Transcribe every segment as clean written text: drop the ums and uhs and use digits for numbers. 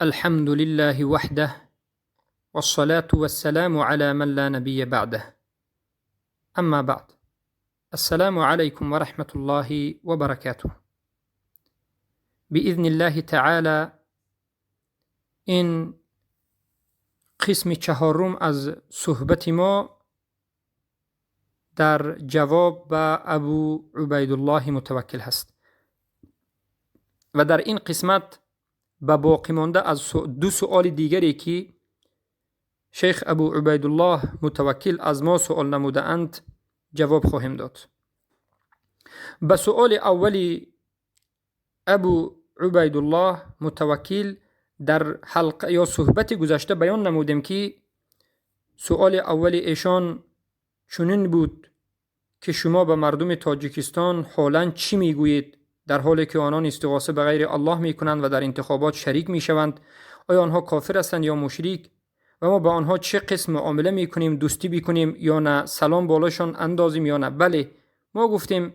الحمد لله وحده، والصلاة والسلام على من لا نبي بعده. اما بعد، السلام عليكم ورحمة الله وبركاته. بإذن الله تعالى این قسم چهارم از صحبت ما در جواب به ابو عبیدالله متوکل هست و در این قسمت به باقی مانده از دو سؤال دیگری که شیخ ابو عبیدالله متوکل از ما سؤال نموده اند جواب خواهیم داد. به سؤال اولی ابو عبیدالله متوکل در حلقه یا صحبت گذشته بیان نمودیم که سؤال اول ایشان چنین بود که شما به مردم تاجیکستان حالا چی میگویید در حالی که آنان استغاثه به غیر الله میکنند و در انتخابات شریک میشوند؟ آیا آنها کافر هستند یا مشرک؟ و ما به آنها چه قسم معامله میکنیم، دوستی بکنیم یا نه، سلام بالاشان اندازیم یا نه؟ بله، ما گفتیم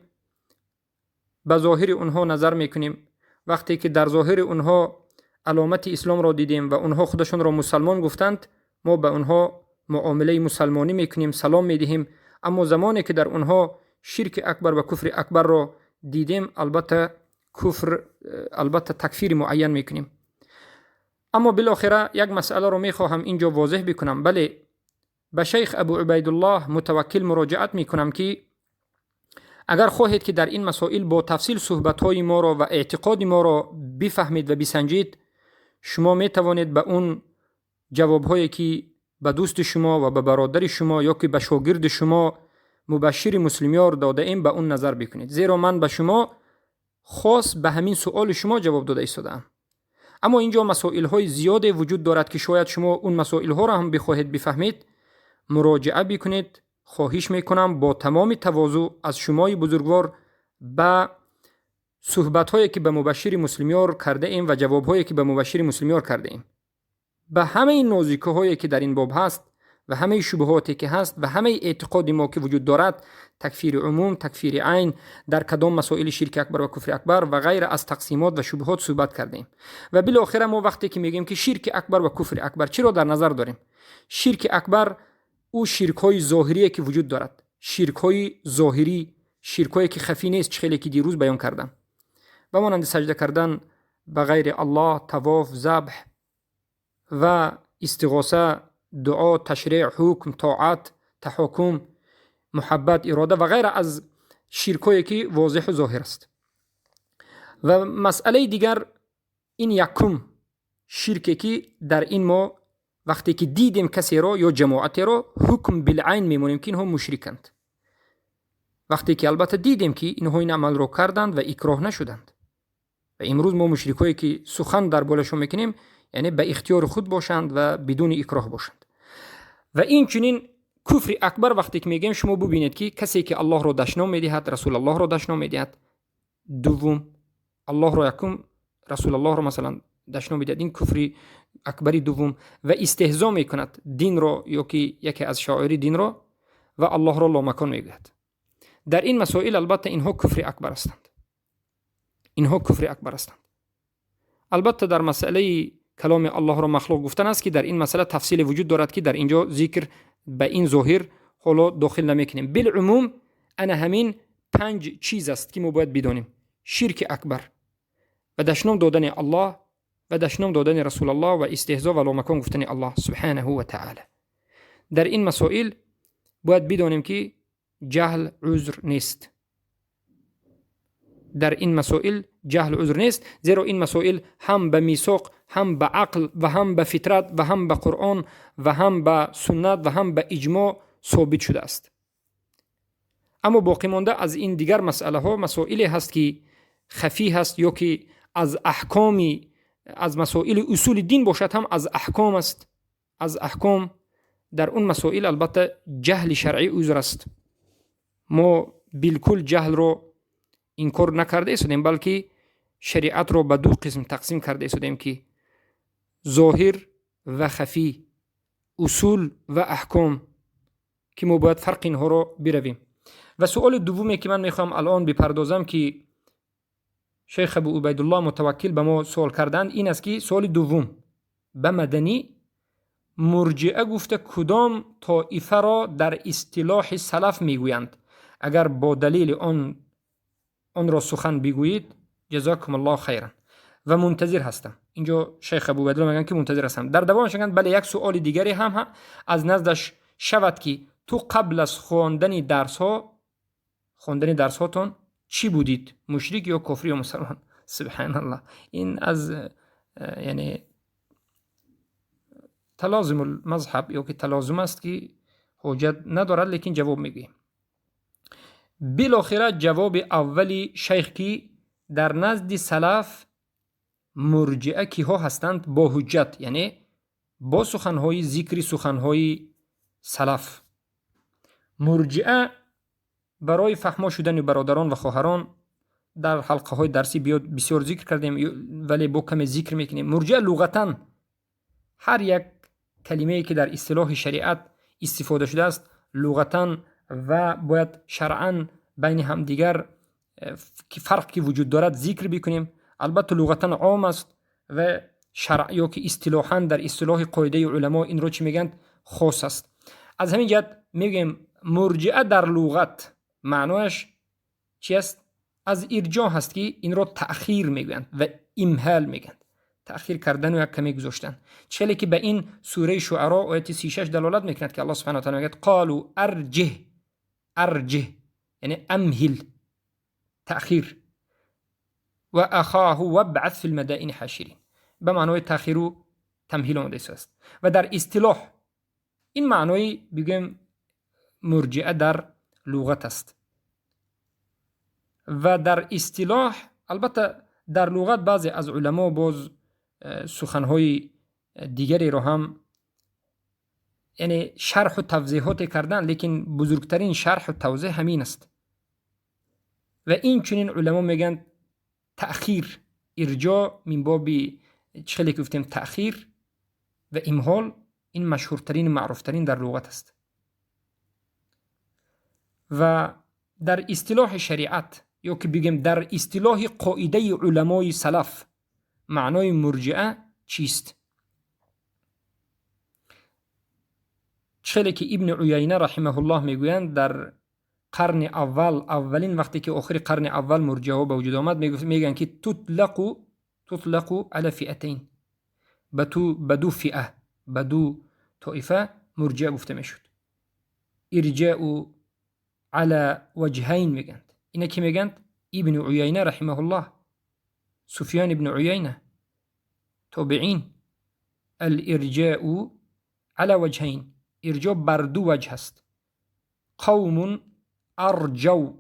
به ظاهر اونها نظر میکنیم. وقتی که در ظاهر اونها علامت اسلام را دیدیم و اونها خودشان را مسلمان گفتند، ما به اونها معامله مسلمانی میکنیم، سلام میدهیم. اما زمانی که در اونها شرک اکبر و کفر اکبر را دیدیم، البته کفر، البته تکفیر معین میکنیم. اما بالاخره یک مسئله رو میخواهم اینجا واضح بکنم. بله، به شیخ ابو عبیدالله متوکل مراجعت میکنم که اگر خواهید که در این مسائل با تفصیل صحبت های ما را و اعتقاد ما را بفهمید و بسنجید، شما می توانید به اون جواب هایی که به دوست شما و به برادر شما یا که به شاگرد شما مبشر مسلمیار داده ایم به اون نظر بکنید، زیرا من به شما خاص به همین سؤال شما جواب داده ایستادم. اما اینجا مسائل های زیاد وجود دارد که شاید شما اون مسائل ها را هم بخواهید بفهمید، مراجعه بکنید. خواهش میکنم با تمام تواضع از شمای بزرگوار به صحبت هایی که به مبشر مسلمیار کرده ایم و جواب هایی که به مبشر مسلمیار کرده ایم، به همه نازیکه هایی که در این باب هست و همه شبهاتی که هست و همه اعتقاد ما که وجود دارد، تکفیر عموم، تکفیر عین، در کدام مسائل شرک اکبر و کفر اکبر و غیر از تقسیمات و شبهات صحبت کردیم. و بالاخره ما وقتی که میگیم که شرک اکبر و کفر اکبر، چرا در نظر داریم؟ شرک اکبر او شرک های ظاهری که وجود دارد، شرک های ظاهری، شرک هایی که خفی نیست، خیلی که دیروز بیان کردم، و مانند سجده کردن به غیر الله، طواف، ذبح و استغاثه، دعا، تشریع، حکم، طاعت، تحاکم، محبت، اراده و غیره از شرکایی که واضح و ظاهر است. و مسئله دیگر این یکم شرکی که در این ما وقتی که دیدیم کسی را یا جماعتی را، حکم بالعین میمونیم که اینها مشرکند، وقتی که البته دیدیم که اینها این عمل را کردند و اکراه نشدند. و امروز ما مشرکایی که سخن در بالاشون میکنیم، یعنی به اختیار خود باشند و بدون اکراه باشند. و این چنین کفر اکبر وقتی که میگیم، شما ببینید که کسی که الله را دشنام میدهد، رسول الله را دشنام میدهد، دوم الله را یکم، رسول الله را مثلا دشنام میدهد، این کفر اکبری دوم، و استهزا میکند دین را یا که یکی از شعائر دین را و الله را لامکان میگوید، در این مسائل البته اینها کفر اکبر هستند، اینها کفر اکبر هستند. البته در مسئله کلام الله را مخلوق گفتن است که در این مسئله تفصیل وجود دارد که در اینجا ذکر به این ظاهر حالا داخل نمیکنیم. بالعموم انا همین پنج چیز است که ما باید بدانیم: شرک اکبر و دشنام دادن الله و دشنام دادن رسول الله و استهزا و لامکان گفتن الله سبحانه و تعالی. در این مسائل باید بدانیم که جهل عذر نیست. در این مسائل جهل عذر نیست، زیرا این مسائل هم به میثاق، هم به عقل و هم به فطرت و هم به قرآن و هم به سنت و هم به اجماع ثابت شده است. اما باقی مانده از این دیگر مسئله ها مسائلی هست که خفی هست یا که از احکامی از مسائل اصول دین باشد، هم از احکام است. از احکام در اون مسائل البته جهل شرعی عذر است. ما بالکل جهل رو انکار نکرده ایستادیم، بلکه شریعت رو به دو قسم تقسیم کرده ایستادیم که ظاهر و خفی، اصول و احکام، که ما باید فرق اینها رو برویم. و سوال دومی که من میخوام الان بپردازم که شیخ ابو عبیدالله متوکل به ما سوال کردند این است که سوال دوم به مدنی مرجئه گفته کدام طائفه را در اصطلاح سلف میگویند؟ اگر با دلیل آن را سخن بگویید جزاکم الله خیرا. و منتظر هستم. اینجا شیخ ابو عبیدالله میگن که منتظر هستم. در دوامش میگن بله یک سوال دیگری هم از نزدش شود که تو قبل از خواندن درس هاتون چی بودید؟ مشرک یا کفری یا مسلمان؟ سبحان الله. این از یعنی تلازم المذهب یا که تلازم است که حجت ندارد، لیکن جواب میگوییم. بالاخره جواب اولی شیخ که در نزد سلف مرجئه کیها هستند با حجت، یعنی با سخنهای ذکر سخنهای سلف. مرجئه برای فهما شدن برادران و خواهران در حلقه های درسی بسیار ذکر کردیم، ولی با کم ذکر میکنیم. مرجئه لغتاً هر یک کلمه که در اصطلاح شریعت استفاده شده است لغتاً و باید شرعاً بین همدیگر فرق که وجود دارد ذکر بکنیم. البته لغتاً عام است و شرع یا که اصطلاحاً در اصطلاح قاعده علما این رو چی میگن خاص است. از همین جهت میگیم مرجئه در لغت معنایش چی است؟ از ارجاع هست که این رو تأخیر میگویند و امهال میگن، تأخیر کردن و یک کمی گذاشتن. چلی که به این سوره شعراء آیت 36 دلالت میکند که الله سبحانه و تعالی میگه قالوا ارجه، ارجه یعنی امهل، تأخیر، و اخاه وابعث فی المدائن حاشرین، به معنای تأخیر و تمهیل آمده است. و در اصطلاح این معنای بگیم مرجئه در لغت است. و در اصطلاح البته در لغت بعضی از علما باز سخنهای دیگری رو هم یعنی شرح و توضیحات کردن، لیکن بزرگترین شرح و توضیح همین است. و این چنین علما میگن تأخیر، ارجاع من باب چه که گفتیم تأخیر و امهال، این مشهورترین و معروفترین در لغت است. و در اصطلاح شریعت یا که بگیم در اصطلاح قاعده علمای سلف معنای مرجئه چیست؟ چه که ابن عیینه رحمه الله میگویند در قرن اول، اولین وقتی که آخر قرن اول مرجئه ها به وجود آمد، میگن که تطلق علی فئتین، به دو فئه، به دو طائفه مرجئه گفته میشد. ارجاء علی وجهین میگند. اینا که میگند ابن عیینه رحمه الله، سفیان ابن عیینه، تابعین. الارجاء علی وجهین، ارجاع بر دو وجه است. قوم ارجو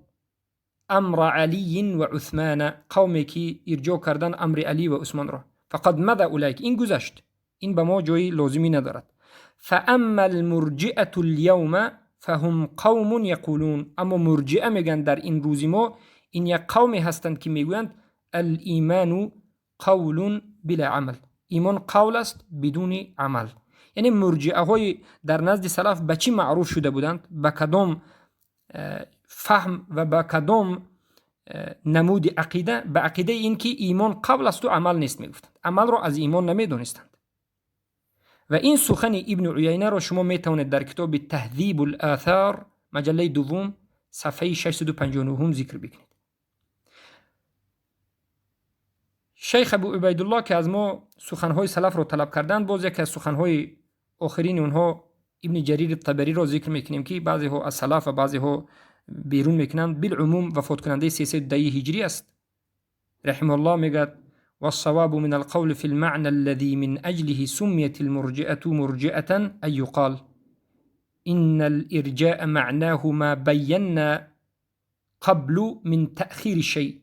امر علی و عثمان، قومی که ارجاع کردن امر علی و عثمان را، فقد مضى اولئک، این گذشت، این به ما جای لازمی ندارد. فاما المرجئه اليوم فهم قوم یقولون، اما مرجئه میگن در این روزی ما این یک قومی هستند که میگویند الایمان قول بلا عمل، ایمان قول است بدون عمل. یعنی مرجئه های در نزد سلف به چی معروف شده بودند؟ به کدام فهم و به کدام نمود عقیده؟ به عقیده این که ایمان قول است و عمل نیست میگفتند، عمل را از ایمان نمیدونستند. و این سخن ابن عیینه را شما میتوانید در کتاب تهذیب الاثار مجله دوم صفحه 659 ذکر بکنید. شیخ ابو عبیدالله که از ما سخنهای سلف را طلب کردند، باز یکی از سخنهای آخرین اونها ابن جریر طبری را ذکر میکنیم که بعضی ها از سلف و بعضی ها بیرون میکنند. بالعموم وفات کننده 310 هجری است. رحمه الله میگه والصواب من القول في المعنى الذي من أجله سميت المرجئة مرجئة أن يقال إن الإرجاء معناه ما بينا قبل من تأخير الشيء.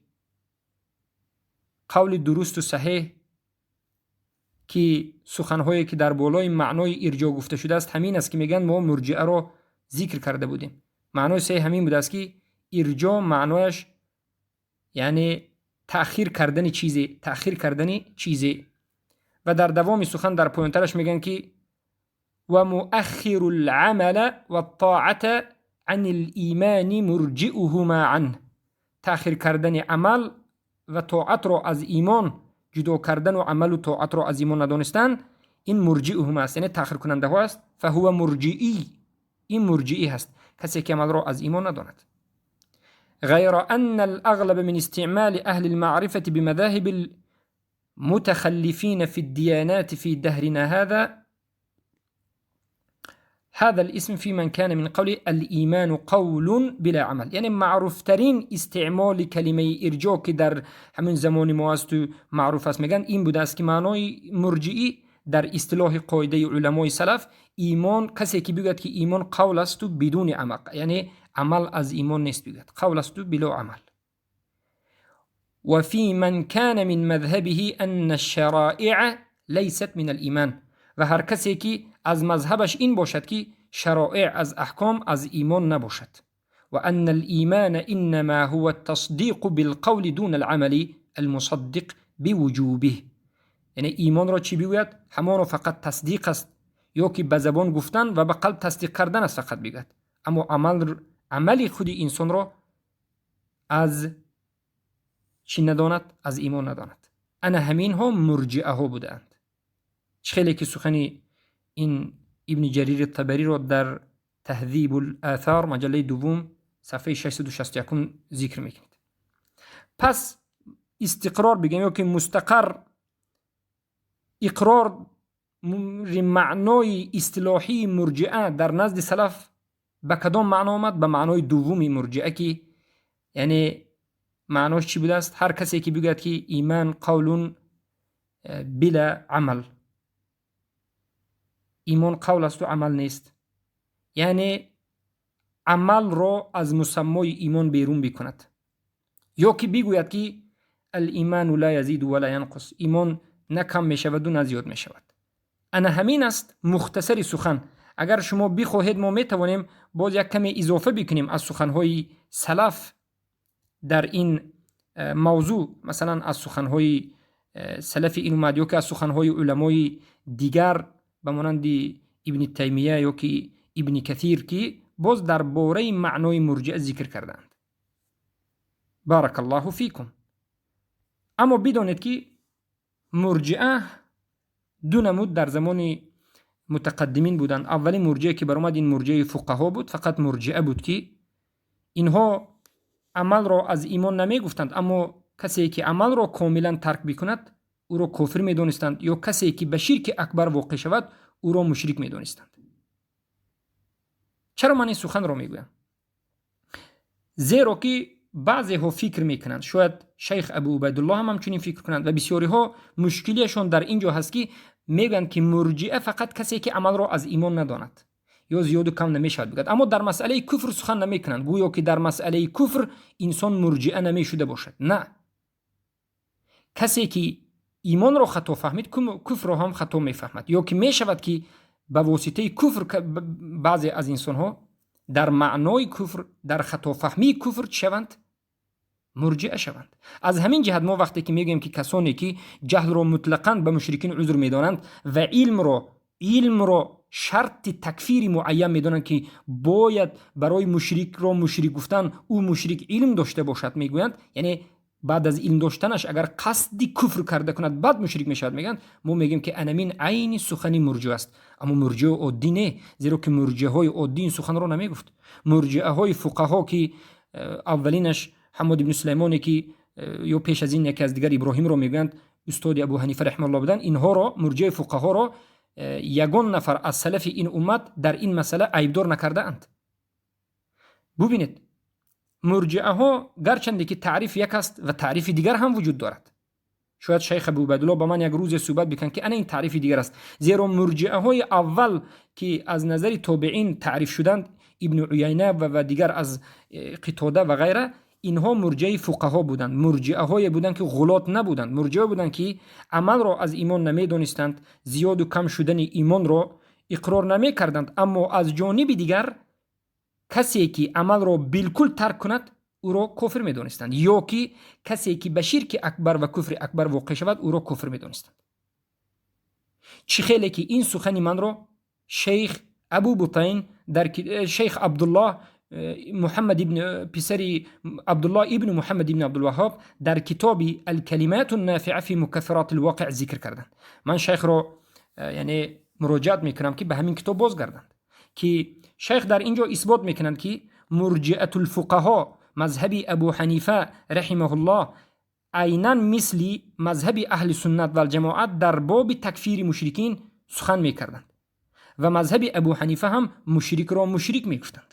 قول درست و صحیح که سخنهایی که در بالای معنای ارجاع گفته شده است همین است که میگن ما مرجئه را ذکر کرده بودیم. معنای صحیح همین بوده است که ارجاع معنایش یعنی تأخیر کردن چیزی، تأخیر کردن چیزی. و در دوام سخن در پایانترش میگن که و مؤخر العمل والطاعة عن الایمان مرجئهما عنه، تأخیر کردن عمل و طاعت را از ایمان جدا کردن و عمل و طاعت را از ایمان ندانستن، ин мурҷиуҳум аст, яъне таъхиркунандаҳо аст. Фаҳува мурҷиӣ, ин мурҷиӣ ҳаст, касе ки амалро аз имон надонад. غير أن الأغلب من استعمال أهل المعرفة بمذاهب المتخلفين في الديانات في دهرنا هذا الاسم في من كان من قول الإيمان قول بلا عمل. یعنی معروفترین استعمال کلمه ارجاع که در همین زمان ما است و معروف است، میگن این بوده است که معنای مرجعی در اصطلاح قاعده علمای سلف، ایمان کسی که بگوید که ایمان قول است و بدون عمل، یعنی عمل از ایمان نیست، بگوید قول است و بلا عمل. وفي من كان من مذهبه أن الشرائع ليست من الإيمان، و هر کسی که از مذهبش این باشد که شرائع از احکام از ایمان نباشد. و أن الإيمان إنما هو التصديق بالقول دون العمل المصدق بوجوبه. یعنی ایمان را چی بگوید؟ همانو فقط تصدیق است، یا که به زبان گفتن و به قلب تصدیق کردن است فقط بگوید، اما عمل خود انسان را از چی نداند؟ از ایمان نداند. انا همین ها مرجئه ها بودند. خیلی که سخنی این ابن جریر طبری را در تهذیب الآثار مجله دوم صفحه 661 ذکر میکنید. پس استقرار بگیم یا که مستقر اقرار معنای اصطلاحی مرجئه در نزد سلف به کدام معنا آمد؟ به معنای دوم مرجئه که یعنی معناش چی بوده است؟ هر کسی که بگوید که ایمان قول بلا عمل، ایمان قول است و عمل نیست، یعنی عمل را از مسمای ایمان بیرون بکند، یا که بگوید که الایمان لا یزید ولا ینقص، ایمان نه کم می شود و نه زیاد می شود. انا همین است مختصر سخن. اگر شما بخواهید ما می توانیم باز یک کمی اضافه بکنیم از سخنهای سلف در این موضوع، مثلا از سخنهای سلف این اومد یا که از سخنهای علمای دیگر به مانند ابن تیمیه یا که ابن کثیر که باز در باره معنای مرجئه ذکر کردند. بارک الله فیکم. اما بدانید که مرجئه دو نمود در زمان متقدمین بودند. اولین مرجئه که برآمد این مرجئه فقها بود، فقط مرجئه بود که اینها عمل را از ایمان نمی گفتند، اما کسی که عمل را کاملا ترک بکند او را کافر می دانستند، یا کسی که به شرک اکبر واقع شود او را مشرک می دانستند. چرا من این سخن را می گویم؟ زیرا که بعضی ها فکر میکنند، شاید شیخ ابو عبیدالله هم همچنین فکر کنند و بسیاری ها مشکلیشان در اینجا هست که میگن که مرجئه فقط کسی که عمل را از ایمان نداند یا زیاد و کم نمیشود بگد، اما در مسئله کفر سخن نمیکنند، گویا که در مسئله کفر انسان مرجئه نمیشده باشد. نه، کسی که ایمان را خطا فهمید کفر را هم خطا میفهمد، یا که میشود که به واسطه کفر بعضی از انسان ها در معنای کفر، در خطا فهمی کفر شوند، مرجئه شوند. از همین جهت ما وقتی که میگیم که کسانی که جهل را مطلقاً به مشرکین عذر میدانند و علم را شرط تکفیر معین میدانند که باید برای مشرک را مشرک گفتن او مشرک علم داشته باشد میگویند، یعنی بعد از علم داشتنش اگر قصد کفر کرده کند بعد مشرک میشود میگن، ما میگیم که انمین عین سخن مرجئه است. اما مرجئه عادی نه، زیرا که مرجئه های عادی این سخن را نمیگفت. مرجئه های فقها که اولینش حماد بن سلیمانی که یا پیش از این یکی از دیگر ابراهیم را میگویند استاد ابو حنیفه رحمه الله بودند، اینها را مرجئه فقها را یگان نفر از سلف این امت در این مسئله عیبدار نکرده اند. ببینید مرجئه ها گرچند که تعریف یک است و تعریف دیگر هم وجود دارد. شاید شیخ ابو عبیدالله با من یک روز صحبت بکن که انا این تعریف دیگر است، زیرا مرجئه های اول که از نظر تابعین تعریف شدند، ابن عیینه و دیگر از قتاده و غیره، اینها مرجئه فقها بودند، مرجئه های بودند که غلات نبودند، مرجئه بودند که عمل را از ایمان نمیدانستند، زیاد و کم شدن ایمان را اقرار نمیکردند، اما از جانب دیگر کسی که عمل را بالکل ترک کند او را کافر میدانستند، یا که کسی که به شرک اکبر و کفر اکبر واقع شود او را کافر میدانستند. چه خیلی که این سخن من را شیخ ابو بطین در شیخ عبدالله محمد ابن پسری عبدالله ابن محمد ابن عبدالوهاب در کتاب الکلمات النافعه فی مکفرات الواقع ذکر کردند. من شیخ را Яъне муроҷиат мекунам, ки ба ҳамин китоб бозгарданд, ки шайх дар ин ҷо исбот мекунанд, ки мурҷиатулфуқаҳо, мазҳаби Абу Ҳанифа раҳимаҳуллоҳ, айнан мисли мазҳаби аҳли суннат валҷамоат дар боби такфири мушрикин сухан мекарданд ва мазҳаби Абу Ҳанифа ҳам мушрикро мушрик мегуфтанд.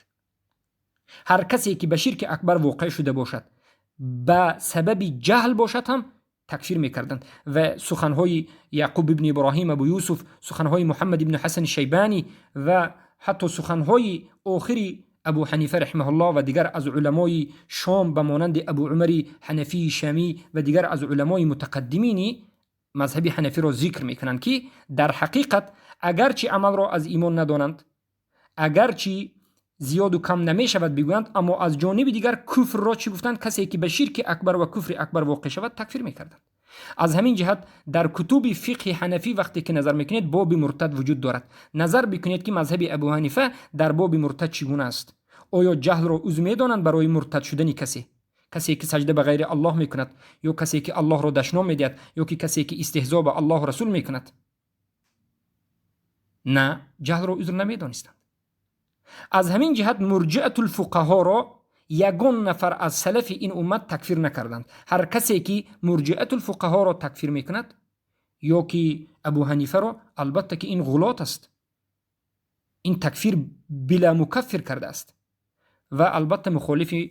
Ҳар касе ки ба ширки акбар воқеъ шуда бошад, ба сабаби ҷаҳл бошад ҳам, такфир мекарданд. Ва суханҳои Яъқуб ибни Иброҳим Абу Юсуф, суханҳои Муҳаммад ибни Ҳасани Шайбанӣ ва ҳатто суханҳои охири Абу Ҳанифа раҳимаҳуллоҳ ва дигар аз уламои Шом ба монанди Абу Умари Ҳанафии Шамӣ ва дигар аз уламои мутақаддимини мазҳаби ҳанафиро зикр мекунанд, ки дар ҳақиқат агарчи амалро аз имон надонанд, агарчи зиёду кам намешавад бигӯянд, аммо аз ҷониби дигар куфрро чӣ гуфтанд? Касе ки ба ширки акбар ва куфри акбар воқеъ шавад, такфир мекарданд. Аз ҳамин ҷиҳат дар кутуби фиқҳи ҳанафӣ вақте ки назар мекунед, боби муртад вуҷуд дорад. Назар бикунед, ки мазҳаби Абу Ҳанифа дар боби муртад чӣ гуна аст. Оё ҷаҳлро узр медонанд барои муртад шудани касе? Касе ки саҷда ба ғайри Аллоҳ мекунад, ё касе ки Аллоҳро дашном медиҳад, ё ки касе ки истеҳзо ба Аллоҳу Расул мекунад? На, ҷаҳлро узр намедонистанд. Аз ҳамин ҷиҳат мурҷиатулфуқаҳоро ягон нафар аз салафи ин уммат такфир накарданд. Ҳар касе ки мурҷиатулфуқаҳоро такфир мекунад ё ки Абу Ҳанифаро, албатта ки ин ғулот аст, ин такфир била мукаффир кардааст ва албатта мухолифи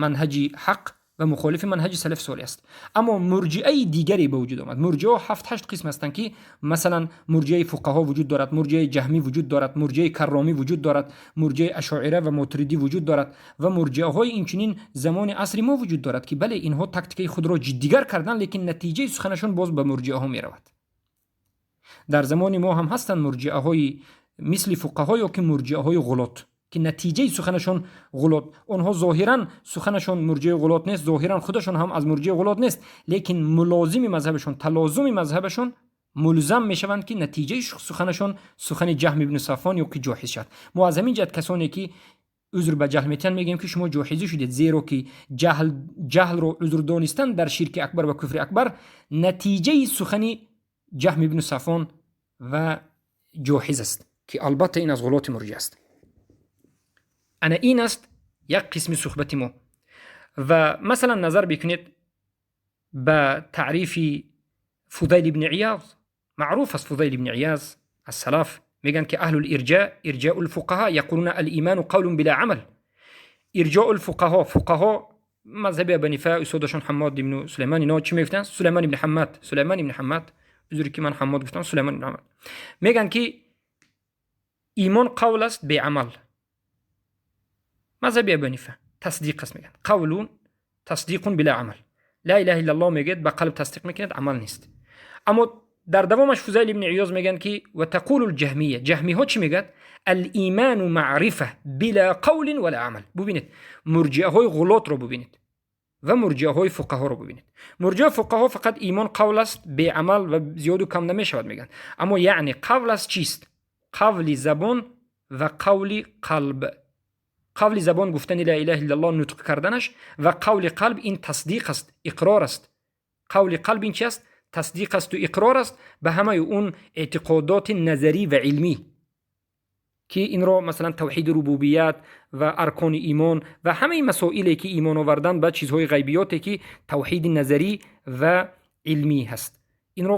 манҳаҷи ҳақ ва мухолифи манҳаҷи салафи солеҳ аст. Аммо мурҷиаи дигаре ба вуҷуд омад. Мурҷиаҳо ҳафт ҳашт қисм ҳастанд, ки масалан мурҷиаи фуқаҳо вуҷуд дорад, мурҷиаи ҷаҳмӣ вуҷуд дорад, мурҷиаи карромӣ вуҷуд дорад, мурҷиаи ашоира ва мотуридӣ вуҷуд дорад ва мурҷиаҳои инчунин замони асри мо вуҷуд дорад, ки бале, инҳо тактикаи худро ҷиддигар карданд, лекин натиҷаи суханашон боз ба мурҷиаҳо меравад. Дар замони мо ҳам ҳастанд мурҷиаҳои мисли фуқаҳо ё ки мурҷиаҳои ғулот, ки натиҷаи суханашон ғулот. Онҳо зоҳиран суханашон мурҷиаи ғулот нест, зоҳиран худашон ҳам аз мурҷиаи ғулот нест, лекин мулозими мазҳабашон, талозуми мазҳабашон мулзам мешаванд, ки натиҷаи суханашон сухани Ҷаҳм ибни Сафвон ё ки ҷоҳиз шавад. Мо аз ҳамин ҷиҳат касоне ки узр ба ҷаҳл метиҳанд, мегӯем, ки шумо ҷоҳизӣ шудед, зеро ки ҷаҳлро узр донистан дар ширки акбар ва куфри акбар натиҷаи сухани Ҷаҳм ибни Сафвон ва ҷоҳиз аст, ки албатта ин аз ғулоти мурҷиа аст. Ана ин аст як қисми суҳбати мо. Ва масалан назар бикунед ба таърифи Фудайл ибни Ияз. Маъруф аст Фудайл ибни Ияз аз салаф. Мегӯянд, ки аҳлул ирҷа, ирҷаул фуқаҳо, яқулуна ал-иману қавлун била амал. Ирҷаул фуқаҳо, фуқаҳо, мазҳаби Абу Ҳанифа, устодашон Ҳаммод ибну Сулаймон, ино чӣ мегуфтанд? Сулаймон ибни Ҳаммад, Сулаймон ибни Ҳаммад, узре ки ман Ҳаммод гуфтам, Сулаймон ибни Ҳаммад, мегӯянд, ки имон қавл аст беамал. Мазҳаби Абу Ҳанифа тасдиқ аст, мегӯянд, қавлун тасдиқун била амал. Ла илаҳа иллаллоҳ мегӯяд, ба қалб тасдиқ мекунад, амал нест. Аммо дар давомаш Фузайл ибни Иёз мегӯянд, ки ва тақулу лҷаҳмия, ҷаҳмиҳо чӣ мегӯяд? Алиману маърифа била қавлин вала амал. Бубинед, мурҷиаҳои ғулотро бубинед ва мурҷиаҳои фуқаҳоро бубинед. Мурҷиа фуқаҳо фақат имон қавл аст беамал ва зиёду кам намешавад мегӯянд. Аммо яъне қавл аст чист? Қавли забон ва қавли қалб. Қавли забон гуфтани ла илаҳа иллаллоҳ, нутқ карданаш, ва қавли қалб ин тасдиқ аст, иқрор аст. Қавли қалб ин чи аст? Тасдиқ асту иқрор аст ба ҳамаи он эътиқодоти назарӣ ва илмӣ, ки инро масалан тавҳиди рубубият ва аркони имон ва ҳамаи масоиле ки имон овардан ба чизҳои ғайбиёте, ки тавҳиди назарӣ ва илмӣ ҳаст, инро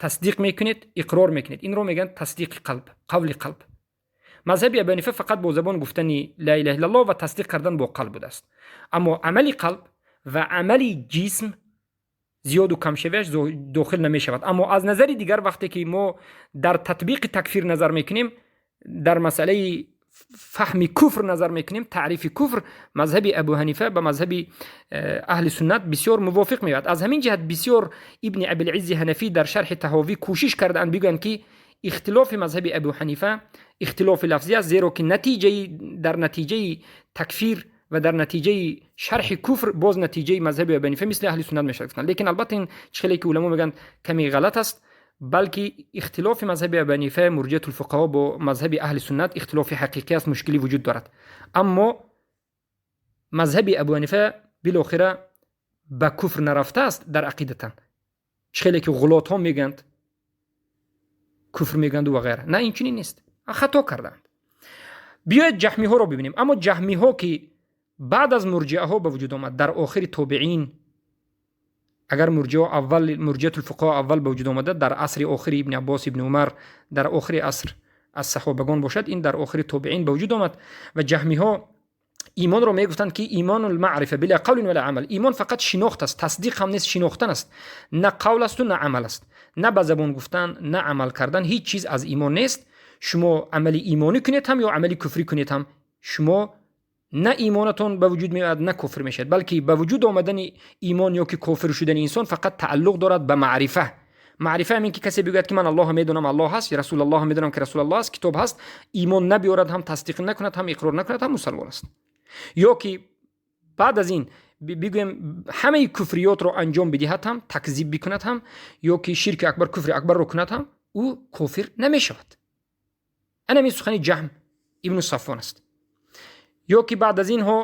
тасдиқ мекунед, иқрор мекунед, инро мегӯянд тасдиқи қалб, қавли қалб. Мазҳаби Абу Ҳанифа фақат бо забон гуфтани ла илаҳа иллаллоҳ ва тасдиқ кардан бо қалб будааст, аммо амали қалб ва амали ҷисм зиёду камшавиаш дохил намешавад. Аммо аз назари дигар, вақте ки мо дар татбиқи такфир назар мекунем, дар масъалаи фаҳми куфр назар мекунем, таърифи куфр, мазҳаби Абу Ҳанифа ба мазҳаби аҳли суннат бисёр мувофиқ меояд. Аз ҳамин ҷиҳат бисёр Ибни Абилиззи Ҳанафӣ дар шарҳи Таҳовӣ кӯшиш кардаанд бигӯянд, ки ихтилофи мазҳаби Абу Ҳанифа ихтилофи лафзӣ аст, зеро ки дар натиҷаи такфир ва дар натиҷаи шарҳи куфр боз натиҷаи мазҳаби Абу Ҳанифа мисли аҳли суннат мешавад гуфтанд. Лекин албатта ин чӣ хеле ки уламо мегӯянд, каме ғалат аст, балки ихтилофи мазҳаби Абу Ҳанифа, мурҷиатулфуқаҳо бо мазҳаби аҳли суннат ихтилофи ҳақиқӣ аст, мушкилӣ вуҷуд дорад. Аммо мазҳаби Абу Ҳанифа билохира ба куфр нарафтааст дар ақидатан, чӣ хеле ки ғулотҳо мегӯянд. куфр мегӯянду ва ғайра. На, ин чунин нест, хато кардаанд. Биёед, ҷаҳмиҳоро бибинем. Аммо ҷаҳмиҳо, ки баъд аз мурҷиаҳо ба вуҷуд омад, дар охири тобеин, агар мурҷиа аввал, мурҷиатул фуқаҳо аввал ба вуҷуд омада, дар асри охири Ибни Аббос, Ибни Умар, дар охири аср аз саҳобагон бошад, ин дар охири тобеин ба вуҷуд омад. Ва ҷаҳмиҳо имонро мегуфтанд, ки имонул маърифа била қавлин вала амал, имон фақат шинохт аст, тасдиқ ҳам нест, шинохтан аст, на қавл асту на амал аст, на ба забон гуфтан, на амал кардан, ҳеҷ чиз аз имон нест. Шумо амали имонӣ кунед ҳам ё амали куфрӣ кунед ҳам, шумо на имонатон ба вуҷуд меояд, на куфр мешавад, балки ба вуҷуд омадани имон ё ки кофир шудани инсон фақат тааллуқ дорад ба маърифа. Маърифа ҳамин, ки касе бигӯяд, ки ман Аллоҳро медонам, Аллоҳ ҳаст, Расулаллоҳ медонам, ки Расулаллоҳ аст, китоб ҳаст, имон набиёрад ҳам, тасдиқ накунад ҳам, иқрор накунад ҳам, мусалмон аст. Ё ки баъд аз ин бигӯем, ҳамаи куфриётро анҷом бидиҳад ҳам, такзиб бикунад ҳам, ё ки ширки акбар, куфри акбарро кунад ҳам, ӯ кофир намешавад. Ана ҳамин сухани Ҷаҳм ибну Сафвон аст. Ё ки баъд аз инҳо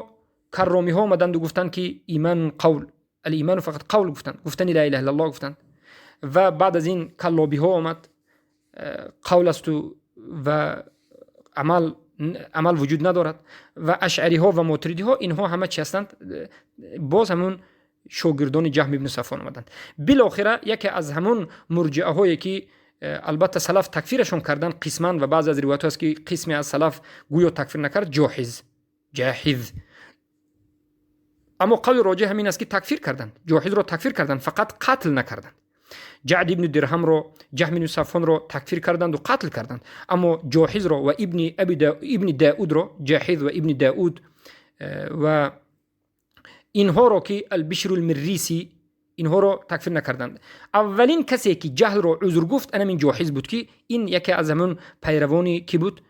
карромиҳо омаданду гуфтанд, ки иман қавл, алиману фақат қавл гуфтанд, гуфтани ла илаҳа иллаллоҳ гуфтанд. Ва баъд аз ин каллобиҳо омад, қавл асту ва амал вуҷуд надорад. Ва ашъариҳо ва мотуридиҳо, инҳо ҳама чи ҳастанд? Боз ҳамун шогирдони Ҷаҳм ибну Сафвон омаданд. Билохира яке аз ҳамун мурҷиаҳое, ки албатта салаф такфирашон карданд қисман, ва баъзе аз ривоятҳо аст, ки қисме аз салаф гӯё такфир накард, Ҷоҳиз, Ҷаҳиз. Аммо қавли роҷеҳ ҳамин аст, ки такфир карданд, Ҷоҳизро такфир карданд, фақат қатл накарданд. Ҷаъд ибни Дирҳамро, Ҷаҳм ибни Сафвонро такфир карданду қатл карданд, аммо Ҷоҳизро ва ибни Даудро, Ҷаҳиз ва ибни Дауд ва инҳоро, ки Албишру Лмирриси, инҳоро такфир накарданд. Аввалин касе, ки ҷаҳлро узр гуфт, анамин Ҷоҳиз буд, ки ин яке аз ҳамон пайравони кӣ буд?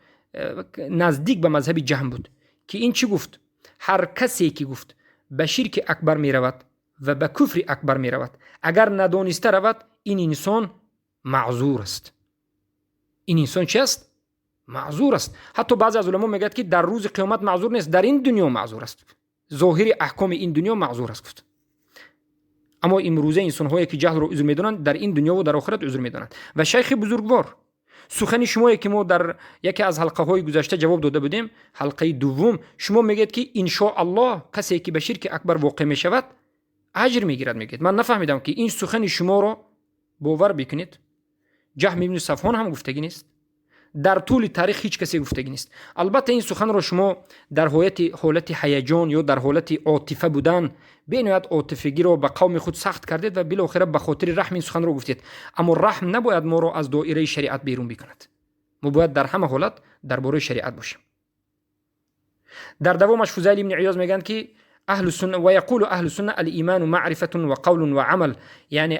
Наздик ба мазҳаби Ҷаҳм буд, ки ин чӣ гуфт? Ҳар касе ки, гуфт, ба ширки акбар меравад ва ба куфри акбар меравад, агар надониста равад, ин инсон маъзур аст. Ин инсон чи аст? Маъзур аст. Ҳатто баъзе аз уламо мегӯяд, ки дар рӯзи қиёмат маъзур нест, дар ин дунё маъзур аст, зоҳири аҳкоми ин дунё маъзур аст, гуфт. Аммо имрӯза инсонҳое, ки ҷаҳлро узр медонанд, дар ин дунёву дар охират узр медонанд. Ва шайхи бузургвор, сухани шумое, ки мо дар яке аз ҳалқаҳои гузашта ҷавоб дода будем, ҳалқаи дуввум, шумо мегӯед, ки иншоаллоҳ касе, ки ба ширки акбар воқеъ мешавад, аҷр мегирад, мегӯед. Ман нафаҳмидам, ки ин сухани шуморо бовар бикунед. Ҷаҳм ибни Сафвон ҳам гуфтагӣ нест, дар тӯли таърих ҳеҷ касе гуфтагӣ нест. Албатта, ин суханро шумо дар ҳолати ҳаяҷон ё дар ҳолати отифа будан, бениҳоят отифагиро ба қавми худ сахт кардед ва билохира ба хотири раҳм ин суханро гуфтед. Аммо раҳм набояд моро аз доираи шариат берун бикунад. Мо бояд дар ҳама ҳолат дар бораи шариат бошем. Дар давомаш Фузайл ибни Иёз мегӯянд, ки أهل السنة ويقول أهل السنة الإيمان معرفة وقول وعمل، یعنی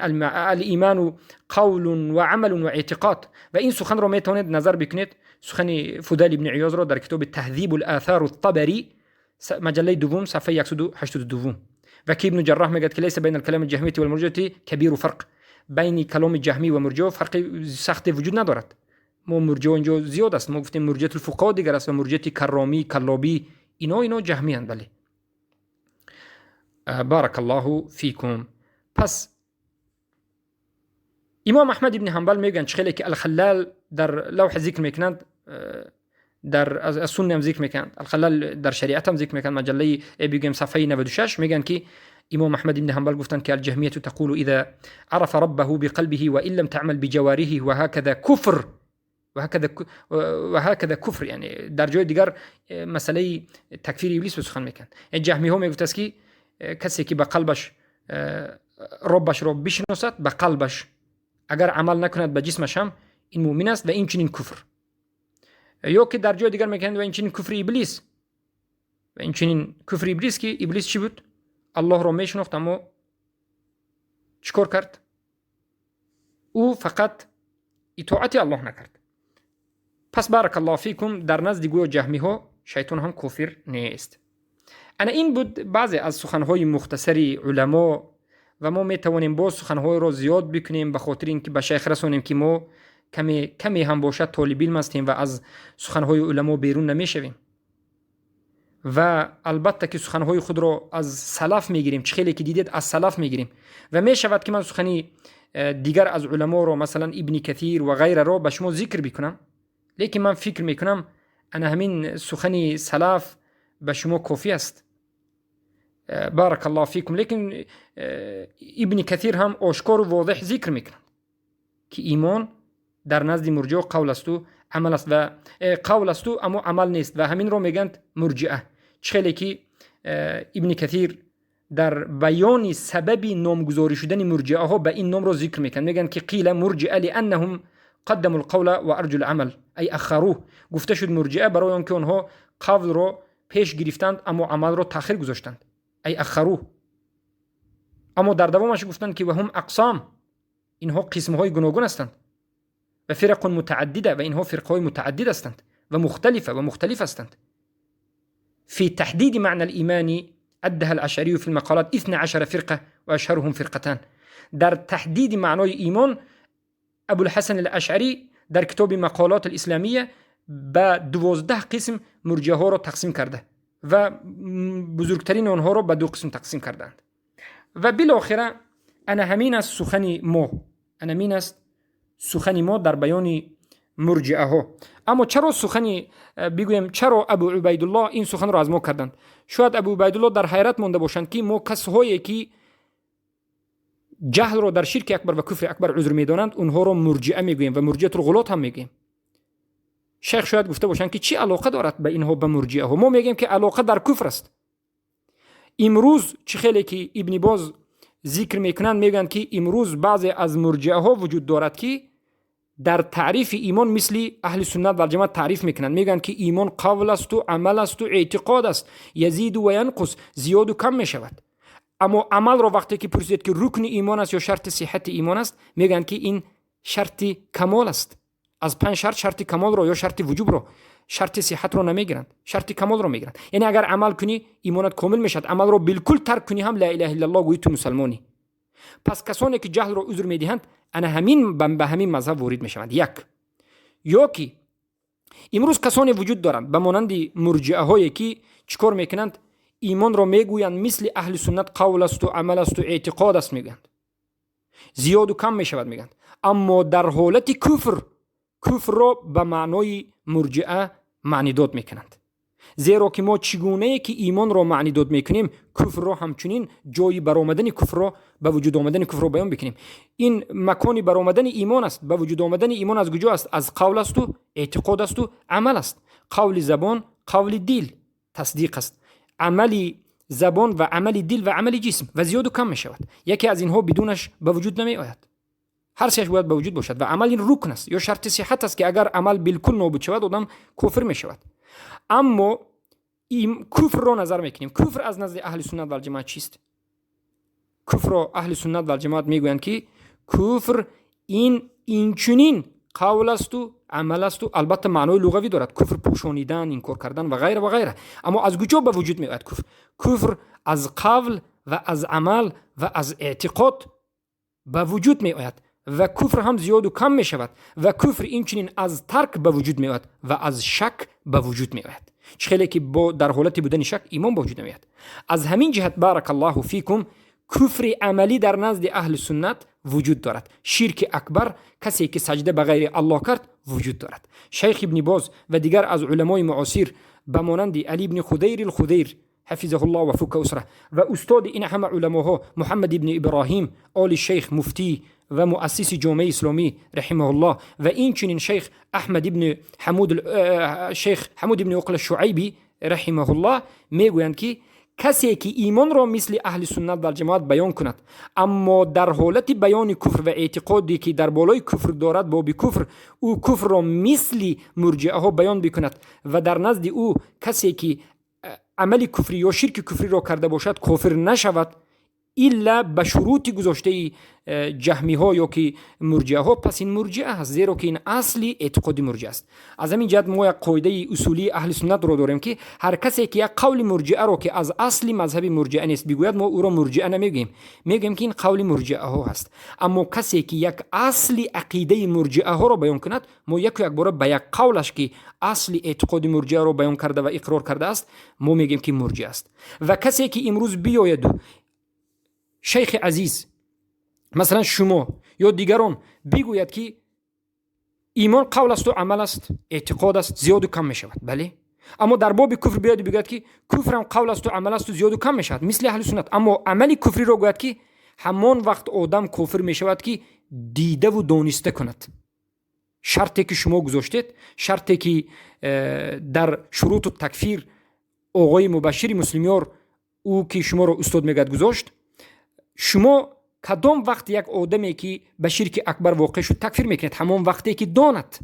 الإيمان قول وعمل واعتقاد. و این سخن رو میتونید نظر بکنید، سخن فضیل ابن عیاض رو در کتاب تهذیب الآثار الطبری، مجله دوم، صفحه 182. و که ابن جراح میگه که ليس بين الكلام الجهمية والمرجئة كبير فرق، بین کلام جهمی و مرجئه فرق سخت وجود ندارد. ما مرجئه اینجا زیاد است، ما گفتیم مرجئه الفقها دیگر است و مرجئه کرامی، کلابی، اینا جهمی هستند. بله، بارک الله فیکم. پس امام احمد ابن حنبل میگن، چخیلی که الخلال در لوح ذکر میکنند، در از سنه هم ذکر میکنند، الخلال در شریعت هم ذکر میکنند، مجله بگیم صفحه 96، میگن که امام احمد بن حنبل گفتند که الجهمیة تقول اذا عرف ربه بقلبه وان لم تعمل بجوارحه وهكذا كفر. یعنی در جای دیگر مسئله تکفیر ابلیس سخن میکن. جهمی ها میگفت است که کسی که به قلبش ربش را بشناسد به قلبش، اگر عمل نکند به جسمش هم، این مؤمن است و این چنین کفر. یا که در جای دیگر میگن و این چنین کفر ابلیس، و این چنین کفر ابلیس، که ابلیس چی بود؟ الله را میشناخت، اما چیکار کرد؟ او فقط اطاعت الله نکرد. پس بارک الله فیکم، در نزد گویا جهمی ها شیطان هم کافر نیست. انا این بود بعضی از سخنهای مختصری علما و ما میتوانیم باز سخنهای را زیاد بکنیم، به خاطر اینکه به شیخ رسانیم که ما کمی کمی هم باشد طالب علم هستیم و از سخنهای علما بیرون نمیشویم. و البته که سخنهای خود را از سلف میگیریم، چه خیلی که دیدید از سلف میگیریم. و میشود که من سخنی дигар аз уламоро, масалан Ибни Касир ва ғайраро ба шумо зикр бикунам, лекин ман фикр мекунам, ана ҳамин сухани салаф ба шумо кофӣ аст. Барак Аллоҳу фикум. Лекин Ибни Касир ҳам ошкору возеҳ зикр мекунанд, ки имон дар назди мурҷиа қавл асту амал аст ва қавл асту, аммо амал нест, ва ҳаминро мегӯянд мурҷиа. Чӣ хеле ки Ибни Касир дар баёни сабаби номгузорӣ шудани мурҷиаҳо ба ин номро зикр мекунанд, мегӯянд ки قيل مرجئة لأنهم قدموا القول وأرجوا العمل أي أخروه. Гуфта шуд мурҷиа барои он ки онҳо қавлро пеш гирифтанд, аммо амалро таъхир гузоштанд, أي أخروه. Аммо дар давомаш гуфтанд, ки وهم أقسام, инҳо қисмҳои гуногун ҳастанд, وفرق متعددة, ва инҳо фирқаҳои мутааддид ҳастанд, ومختلفة, ва мухталиф ҳастанд. في تحديد معنى الإيمان عدها الأشعري في المقالات 12 فرقة وأشهرهم فرقتان. Дар таҳдиди маънои имон Абулҳасан алашъарӣ дар китоби Мақолот алисломия ба 12 қисм мурҷиаҳоро тақсим карда ва бузургтарини онҳоро ба ду қисм тақсим кардаанд. Ва билохира ана ҳамин аст сухани мо, ана ҳамин аст сухани мо дар баёни мурҷиаҳо. Аммо чаро сухани бигӯем, чаро Абу Убайдуллоҳ ин суханро аз мо карданд? Шояд Абу Убайдуллоҳ дар ҳайрат монда бошанд, ки мо касҳое ки ҷаҳлро дар ширки акбар ва куфри акбар узр медонанд, онҳоро мурҷиа мегӯем ва мурҷиатул ғулот ҳам мегӯем. Шайх шояд гуфта бошанд, ки чӣ алоқа дорад ба инҳо ба мурҷиаҳо? Мо мегӯем, ки алоқа дар куфр аст. Имрӯз чӣ хеле ки Ибни Боз зикр мекунанд, мегӯянд, ки имрӯз баъзе аз мурҷиаҳо вуҷуд дорад, ки дар таърифи имон мисли аҳли суннат валҷамоат таъриф мекунанд. Мегӯянд, ки имон қавл асту амал асту эътиқод аст, يزيد وينقص, зиёду кам мешавад. Аммо амалро вақте ки пурсидед, ки рукни имон аст ё шарти сиҳати имон аст, мегӯянд, ки ин шарти камол аст. Аз панҷ шарт шарти камолро ё шарти вуҷубро, шарти сиҳатро намегиранд, шарти камолро мегиранд. Яъне агар амал кунӣ, имонат комил мешавад, амалро билкул тарк кунӣ ҳам, ла илаҳа иллаллоҳ гӯӣ, ту мусалмонӣ. Пас касоне ки ҷаҳлро узр медиҳанд, ана ҳамин ба ҳамин мазҳаб ворид мешаванд. Як ё ки имрӯз касоне вуҷуд доранд ба монанди мурҷиаҳое, ки чӣ кор мекунанд? Имонро мегӯянд мисли аҳли суннат, қавл асту амал асту эътиқод аст мегӯянд, зиёду кам мешавад мегӯянд, аммо дар ҳолати куфр куфрро ба маънои мурҷиа маънидод мекунанд. Зеро ки мо чӣ гунае ки имонро маънидод мекунем, куфрро ҳамчунин ҷои баромадани куфрро, ба вуҷуд омадани куфрро баён бикунем. Ин макони баромадани имон аст. Ба вуҷуд омадани имон аз куҷо аст? Аз қавл асту эътиқод асту амал аст. Қавли забон, қавли дил тасдиқ аст, амали забон ва амали дил ва амали ҷисм, ва зиёду кам мешавад. Яке аз инҳо бидунаш ба вуҷуд намеояд, ҳар сеаш бояд ба вуҷуд бошад. Ва амал ин рукн аст ё шарти сиҳат аст, ки агар амал билкул нобуд шавад, одам кофир мешавад. Аммо куфрро назар мекунем. Куфр аз назди аҳли суннат валҷамоат чист? Куфрро аҳли суннат валҷамоат мегӯянд, ки куфр ин инчунин қавл асту амал асту, албатта маънои луғавӣ дорад куфр, пӯшонидан, инкор кардан ва ғайра ва ғайра. Аммо аз куҷо ба вуҷуд меояд куфр? Куфр аз қавл ва аз амал ва аз эътиқод ба вуҷуд меояд ва куфр ҳам зиёду кам мешавад. Ва куфр инчунин аз тарк ба вуҷуд меояд ва аз шак ба вуҷуд меояд. Чӣ хеле ки бо дар ҳолати будани шак имон ба вуҷуд намеояд. Аз ҳамин ҷиҳат, барак Аллоҳу фикум, куфри амалӣ дар назди аҳли суннат вуҷуд дорад. Ширки акбар, касе ки саҷда ба ғайри Аллоҳ кард, вуҷуд дорад. Шайх Ибни Боз ва дигар аз уламои муосир ба монанди Али ибни Худайр Худайр حفظه الله وفك أسره ва устоди ин ҳама уламоҳо Муҳаммад ибни Иброҳим Оли Шейх, муфтӣ ва муассиси ҷомеаи исломӣ رحمه الله, ва инчунин шейх Аҳмад ибни Ҳамуд, шейх Ҳамуд ибни Уқла Шуайбӣ رحمه الله мегӯянд, ки касе ки имонро мисли аҳли суннат валҷамоат баён кунад, аммо дар ҳолати баёни куфр ва эътиқоде ки дар болои куфр дорад, боби куфр, ӯ куфрро мисли мурҷиаҳо баён бикунад ва дар назди ӯ касе ки амали куфрӣ ё ширки куфриро карда бошад, кофир нашавад, илла ба шурути гузоштаи ҷаҳмиҳо ё ки мурҷиаҳо, пас ин мурҷиа ҳаст, зеро ки ин асли эътиқоди мурҷиа аст. Аз ҳамин ҷиҳат мо як қоидаи усулии аҳли суннатро дорем, ки ҳар касе ки як қавли мурҷиаро, ки аз асли мазҳаби мурҷиа нест, бигӯяд, мо ӯро мурҷиа намегӯем, мегӯем, ки ин қавли мурҷиаҳо ҳаст. Аммо касе ки як асли ақидаи мурҷиаҳоро баён кунад, мо яку якбора ба як қавлаш, ки асли эътиқоди мурҷиаро баён карда ва иқрор кардааст, мо мегӯем, ки мурҷиа аст. Ва касе ки имрӯз биёяду, шайхи азиз, масалан шумо Ё дигарон бигӯяд, ки имон қавл асту амал аст, эътиқод аст, зиёду кам мешавад, бале, аммо дар боби куфр биёяду бигӯяд, ки куфрам қавл асту амал асту зиёду кам мешавад, мисли аҳли суннат, аммо амали куфриро гӯяд, ки ҳамон вақт одам кофир мешавад, ки дидаву дониста кунад. Шарте ки шумо гузоштед, шарте ки дар шуруту такфир оғои Мубашшири Муслимёр, ӯ ки шуморо устод мегӯяд, гузошт, шумо кадом вақт як одаме ки ба ширки акбар воқеъ шуд, такфир мекунед? Ҳамон вақте ки донад,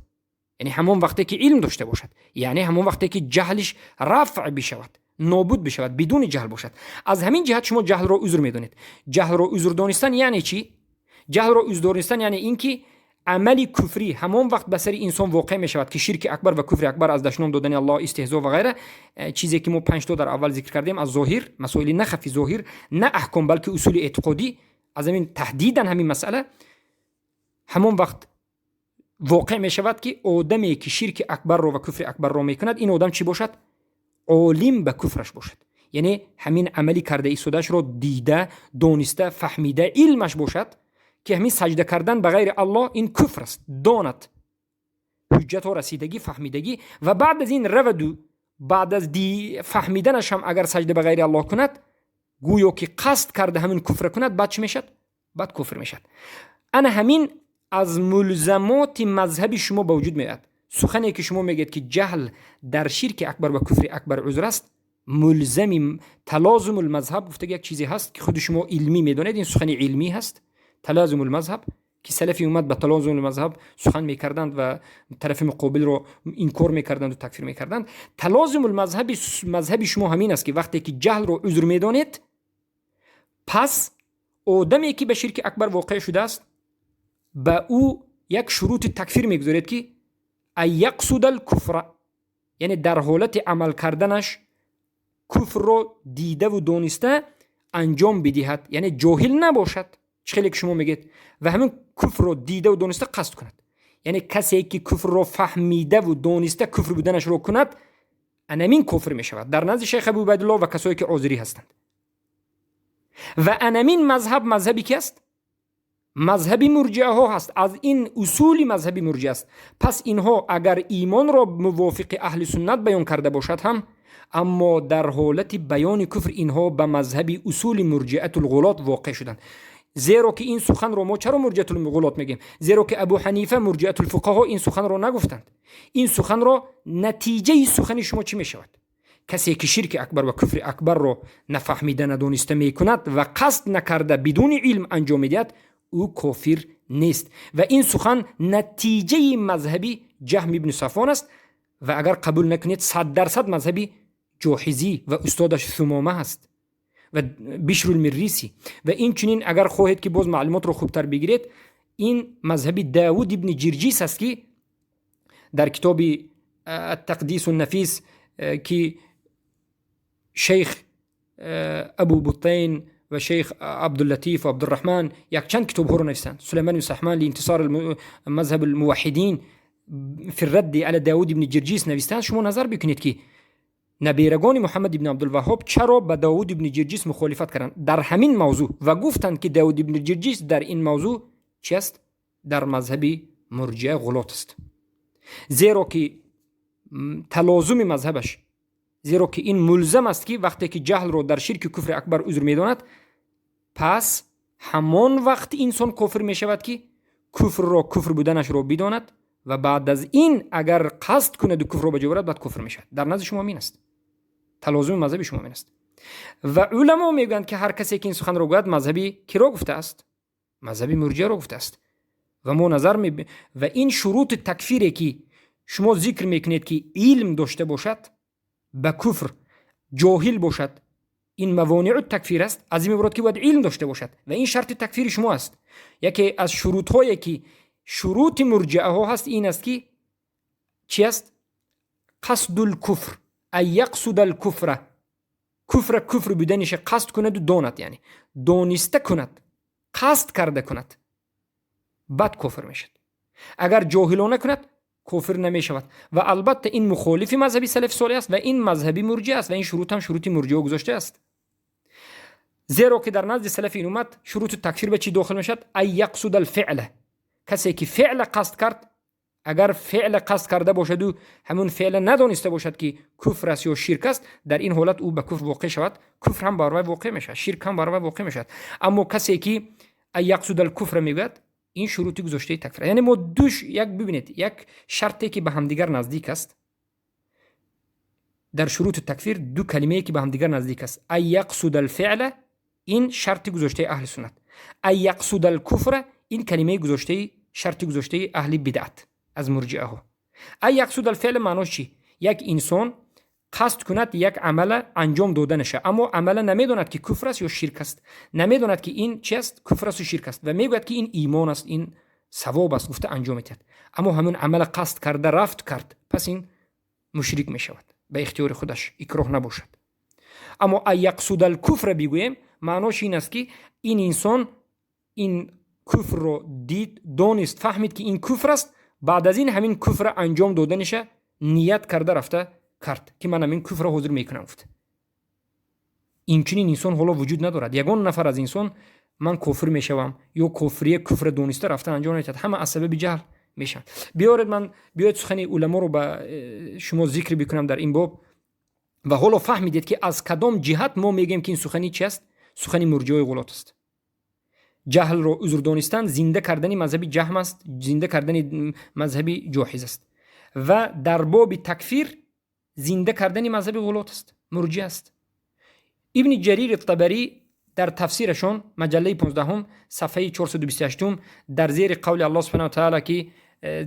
яъне ҳамон вақте ки илм дошта бошад, яъне ҳамон вақте ки ҷаҳлиш рафъ бишавад, нобуд бишавад, бидуни ҷаҳл бошад. Аз ҳамин ҷиҳат шумо ҷаҳлро узр медонед. Ҷаҳлро узр донистан яъне чӣ? Ҷаҳлро узр донистан яъне ин ки амали куфрӣ ҳамон вақт ба сари инсон воқеъ мешавад, ки ширки акбар ва куфри акбар аз дашном додани Аллоҳ, истеҳзо ва ғайра, чизе ки мо панҷто дар аввал зикр кардем аз зоҳир, масоили на хафи зоҳир, на аҳком, балки усули эътиқодӣ, аз ҳамин таҳдидан ҳамин масъала ҳамон вақт воқеъ мешавад, ки одаме ки ширки акбарро ва куфри акбарро мекунад, ин одам чӣ бошад? Олим ба куфраш бошад, яъне ҳамин амали карда истодаашро дида, дониста, фаҳмида, илмаш бошад, ки ҳамин саҷда кардан ба ғайри Аллоҳ ин куфр аст, донад, ҳуҷҷатҳо расидагӣ, фаҳмидагӣ, ва баъд аз ин раваду баъд аз фаҳмиданаш ҳам агар саҷда ба ғайри Аллоҳ кунад, гӯё ки қасд карда ҳамин куфра кунад, баъд чӣ мешавад? Баъд куфр мешавад. Ана ҳамин аз мулзамоти мазҳаби шумо ба вуҷуд меояд. Сухане ки шумо мегӯед, ки ҷаҳл дар ширки акбар ва куфри акбар узр аст, мулзами талозумул мазҳаб гуфтаги як чизе ҳаст, ки худи шумо илмӣ медонед, ин сухани илмӣ ҳаст. Талозумул мазҳаб, ки салафи уммат ба талозумул мазҳаб сухан мекарданд ва тарафи муқобилро инкор мекарданду такфир мекарданд. Талозумул мазҳаби мазҳаби шумо ҳамин аст, ки вақте ки ҷаҳлро узр медонед, пас одаме ки ба ширки акбар воқеъ шудааст, ба ӯ як шурути такфир мегузоред, ки ан яқсуда алкуфра, яъне дар ҳолати амал карданаш куфрро дидаву дониста анҷом бидиҳад, яъне ҷоҳил набошад, чӣ хеле ки шумо мегӯед, ва ҳамин куфрро дидаву дониста қасд кунад. Яъне касе ки куфрро фаҳмидаву дониста куфр буданашро кунад, анамин кофир мешавад дар назди шайх Абу Убайдулло ва касое ки озирӣ ҳастанд. Ва анамин мазҳаб мазҳаби ки аст? Мазҳаби мурҷиаҳо ҳаст, аз ин усули мазҳаби мурҷиа аст. Пас инҳо агар имонро мувофиқи аҳли суннат баён карда бошад ҳам, аммо дар ҳолати баёни куфр инҳо ба мазҳаби усули мурҷиатулғулот воқеъ шуданд. Зеро ки ин суханро мо чаро мурҷиатулғулот мегӯем? Зеро ки Абу Ҳанифа, мурҷиатулфуқаҳо ин суханро нагуфтанд. Ин суханро натиҷаи сухани шумо чӣ мешавад? Касе ки ширки акбар ва куфри акбарро нафаҳмида, надониста мекунад ва қасд накарда, бидуни илм анҷом медиҳад, ӯ кофир нест. Ва ин сухан натиҷаи мазҳаби Ҷаҳм ибни Сафвон аст ва агар қабул накунед, 100% мазҳаби Ҷоҳизӣ ва устодаш Сумома ҳаст ва Бишрулмиррисӣ. Ва инчунин агар хоҳед, ки боз маълумотро хубтар бигиред, ин мазҳаби Давуд ибни Ҷирҷис аст, ки дар китоби Аттақдису нафис, ки шейх Абу Бутайн ва шейх Абдуллатиф ва Абдурраҳман якчанд китобҳоро нависанд, Сулайман ибн Саҳман лиинтисор мазҳаб алмуваҳҳидин фи радди ала Давуд ибни Ҷирҷис навистанд, шумо назар бикунед, ки набирагони Муҳаммад ибни Абдулваҳҳоб чаро ба Давуд ибни Ҷирҷис мухолифат карданд дар ҳамин мавзӯъ ва гуфтанд, ки Давуд ибни Ҷирҷис дар ин мавзӯъ чи аст? Дар мазҳаби мурҷиа ғулот аст, зеро ки талозуми мазҳабаш, зеро ки ин мулзам аст, ки вақте ки ҷаҳлро дар ширки куфри акбар узр медонад, пас ҳамон вақт инсон кофир мешавад, ки куфрро куфр буданашро бидонад ва баъд аз ин агар қасд кунаду куфрро ба ҷо барад, баъд кофир мешавад. Дар назди шумо ҳамин аст, талозуми мазҳаби шумо ҳамин аст. Ва уламо мегӯянд, ки ҳар касе ки ин суханро гӯяд, мазҳаби киро гуфтааст? Мазҳаби мурҷиаро гуфтааст. Ва мо назар ва ин шурути такфире ки шумо зикр мекунед, ки илм дошта бошад, ба куфр ҷоҳил бошад, ин мавониу такфир аст. Аз ин иборат, ки бояд илм дошта бошад ва ин шарти такфири шумо аст. Яке аз шурутҳое ки шурути мурҷиаҳо ҳаст, ин аст, ки чи аст? Қасдул куфр, ан яқсуда алкуфра, куфра куфр буданиша қасд кунаду донад, яъне дониста кунад, қасд карда кунад, баъд кофир мешавад. Агар ҷоҳилона кунад, кофир намешавад. Ва албатта ин мухолифи мазҳаби салафи солеҳ аст ва ин мазҳаби мурҷиа аст ва ин шурут ҳам шурути мурҷиа гузоштааст. Зеро ки дар назди салафи ин уммат шурути такфир ба чӣ дохил мешавад? أن يقصد الفعل. Касе ки феъла қасд кард, агар феъла қасд карда бошаду ҳамун феъла надониста бошад, ки куфр аст ё ширк аст, дар ин ҳолат ӯ ба куфр воқеъ шавад, куфр ҳам бар вай воқеъ мешавад, ширк ҳам бар вай воқеъ мешавад. Аммо касе ки أن يقصد الكفر мегӯяд, ин шурути гузоштаи такфир. Яъне мо душ як бибинед, як шарте ки ба ҳамдигар наздик аст. Дар шурути такфир ду калимае ки ба ҳамдигар наздик аст: أن يقصد الفعل, ин шарти гузоштаи аҳли суннат, أن يقصد الكفر, ин калимаи гузоштаи шарти гузоштаи аҳли бидъат аз мурҷиаҳо. أن يقصد الفعل маънош чӣ? Як инсон қасд кунад як амала анҷом доданаша, аммо амала намедонад, ки куфр аст ё ширк аст, намедонад, ки ин чи аст, куфр асту ширк аст, ва мегӯяд, ки ин имон аст, ин савоб аст гуфта анҷом медиҳад. Аммо ҳамин амала қасд карда рафт кард, пас ин мушрик мешавад ба ихтиёри худаш, икроҳ набошад. Аммо أن يقصد الكفر бигӯем, маънош ин аст, ки ин инсон ин куфрро дид, донист, фаҳмид, ки ин куфр аст, баъд аз ин ҳамин куфра анҷом доданиша ният карда рафта кард, ки ман ҳамин куфрро ҳозир мекунам гуфт. Инчунин инсон ҳоло вуҷуд надорад. Ягон нафар аз инсон ман кофир мешавам ё кофирия куфра дониста рафта анҷом намедиҳад, ҳама аз сабаби ҷаҳл мешаванд. Биёред, ман биёед сухани уламоро ба шумо зикр бикунам дар ин боб ва ҳоло фаҳмидед, ки аз кадом ҷиҳат мо мегӯем, ки ин сухани чи аст, сухани мурҷиои ғулот аст. Ҷаҳлро узр донистан зинда кардани мазҳаби Ҷаҳм аст, зинда кардани мазҳаби Ҷоҳиз аст ва дар боби такфир зинда кардани мазҳаби ғулот аст, мурҷӣ аст. Ибни Ҷарири Табарӣ дар тафсирашон, маҷаллаи 15, сафҳаи 428, дар зери қавли Аллоҳ سبحانه وتعالى, ки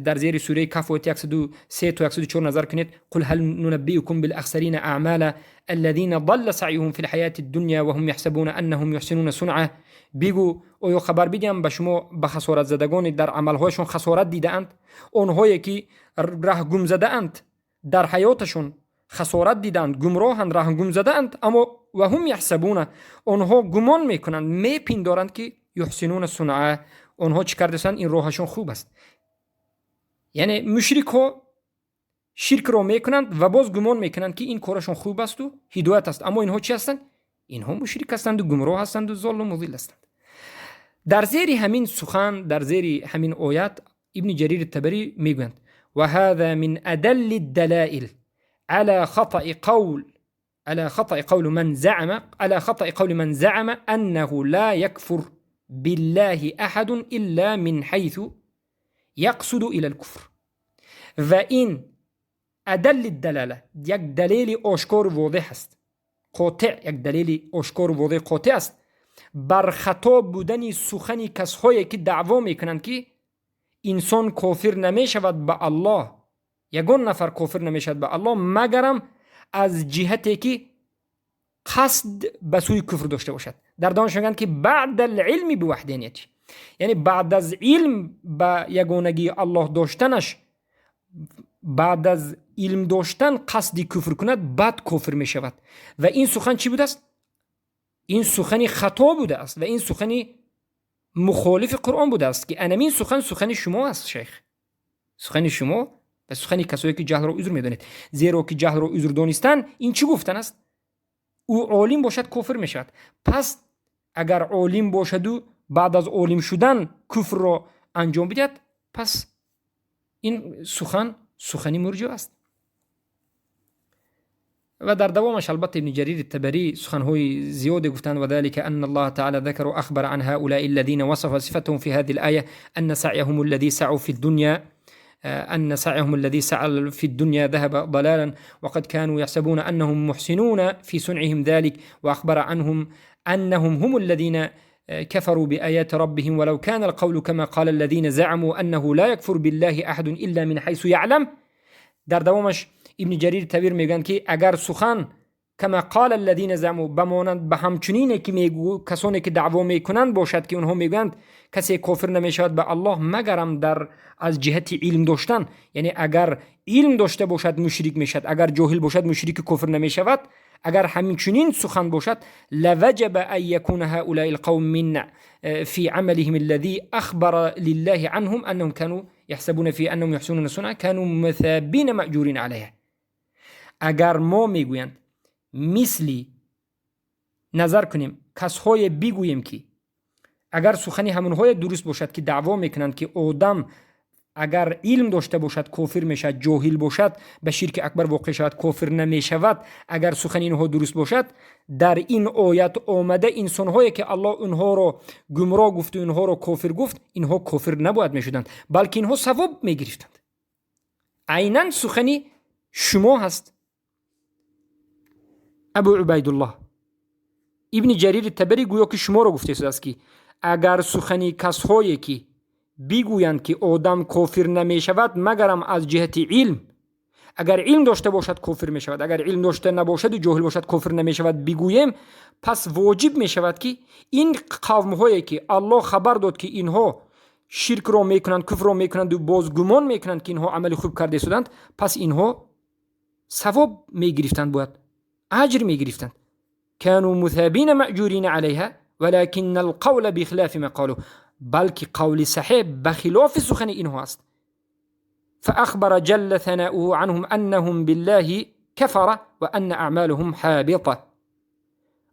дар зери сураи Каҳф, ояти 103 то 104 назар кунед: قل هل ننبئكم بالأخسرين أعمالا الذين ضل سعيهم في الحياة الدنيا وهم يحسبون أنهم يحسنون صنعا. Бигӯ, оё хабар бидиҳам ба шумо ба хасоратзадагоне дар амалҳояшон хасорат дидаанд? Онҳое ки раҳгумзадаанд, дар ҳаёташон хасорат дидаанд, гумроҳанд, раҳгумзадаанд, аммо وهم يحسبون, онҳо гумон мекунанд, мепиндоранд, ки يحسنون صنعا, онҳо чӣ кардасанд, ин роҳашон хуб аст. Яъне мушрикҳо ширкро мекунанд ва боз гумон мекунанд, ки ин корашон хуб асту ҳидоят аст. Аммо инҳо чӣ ҳастанд? Инҳо мушрик ҳастанду гумроҳ ҳастанду золлу музилл ҳастанд. Дар зери ҳамин сухан, дар зери ҳамин оят Ибни Ҷарири Табарӣ мегӯянд: وهذا من أدل الدلائل على خطأ قول من زعم أنه لا يكفر بالله أحد إلا من حيث يقصد إلى الكفر. و این أدل الدلالة, یک دلیل آشکار و واضح است، قاطع، یک دلیل آشکار و واضح قاطع است بر خطا بودن سخن کسهایی که دعوا میکنند که انسان کافر نمیشود به الله، یگان نفر کافر نمیشود به الله مگرم از جهتی که قصد به سوی کفر داشته باشد. در دانش میگن که بعد العلم بوحدانیته, یعنی بعد از علم به یگانگی الله داشتنش، بعد از علم داشتن قصد کفر کند، بعد کافر می شود. و این سخن چی بوده است؟ این سخن خطا بوده است و این سخن مخالف قرآن بوده است که انمین سخن سخن شما است شیخ، سخن شما و سخن کسایی که جهل را عذر میدانید. زیرا که جهل را عذر دانستن این چی گفتن است؟ او عالم باشد کافر می شود. پس اگر عالم باشد و بعد از عالم شدن کفر را انجام بدهد، پس این سخن سخنی مرجع است. و در دوامش البته ابن جرير الطبري سخنهای زیاد گفتند: وذلك أن الله تعالى ذكر وأخبر عن هؤلاء الذين وصف صفتهم في هذه الآية أن سعيهم الذي سعوا في الدنيا ذهب ضلالا، وقد كانوا يحسبون أنهم محسنون في صنعهم ذلك. وأخبر عنهم أنهم هم الذين كفروا بآيات ربهم. ولو كان القول كما قال الذين زعموا أنه لا يكفر بالله أحد إلا من حيث يعلم. در دوامش ابن جریر طبری میگن که اگر سخن كما قال الذين زعموا, بمانند به همچنینه که میگو کسانی که دعوا میکنند باشد که اونها میگویند کسی کافر نمیشود به الله مگرم در از جهت علم داشتن، یعنی اگر علم داشته باشد مشرک میشد، اگر جاهل باشد مشرک کافر نمیشود، اگر همچنین سخن باشد، لوجب أن يكون هؤلاء القوم من في عملهم الذي أخبر لله عنهم أنهم كانوا يحسبون في أنهم يحسنون صنعا كانوا مثابين مأجورين عليها. اگر ما میگویند مثلی назар кунем, касҳое бигӯем, ки агар сухани ҳамонҳое дуруст бошад, ки даъво мекунанд, ки одам агар илм дошта бошад, кофир мешавад, ҷоҳил бошад, ба ширки акбар воқеъ шавад, кофир намешавад, агар сухани инҳо дуруст бошад, дар ин оят омада инсонҳое, ки Аллоҳ онҳоро гумроҳ гуфту инҳоро кофир гуфт, инҳо кофир набояд мешуданд, балки инҳо савоб мегирифтанд. Айнан сухани шумо ҳаст. Абу Убайдуллоҳ, Ибни Ҷарири Табарӣ гӯё ки шуморо гуфта истодааст, ки агар сухани касҳое, ки бигӯянд, ки одам кофир намешавад, магарам аз ҷиҳати илм, агар илм дошта бошад, кофир мешавад, агар илм дошта набошаду ҷоҳил бошад, кофир намешавад, бигӯем, пас воҷиб мешавад, ки ин қавмҳое, ки Аллоҳ хабар дод, ки инҳо ширкро мекунанд, куфрро мекунанду боз гумон мекунанд, ки инҳо амали хуб карда истоданд, пас инҳо савоб мегирифтанд, бояд аҷр мегирифтанд. كانوا مثابين مأجورين عليها ولكن القول بخلاف ما قالوا, балки қавли саҳеҳ ба хилофи сухани инҳо аст. فأخبر جل ثناؤه عنهم أنهم بالله كفرة وأن أعمالهم حابطة.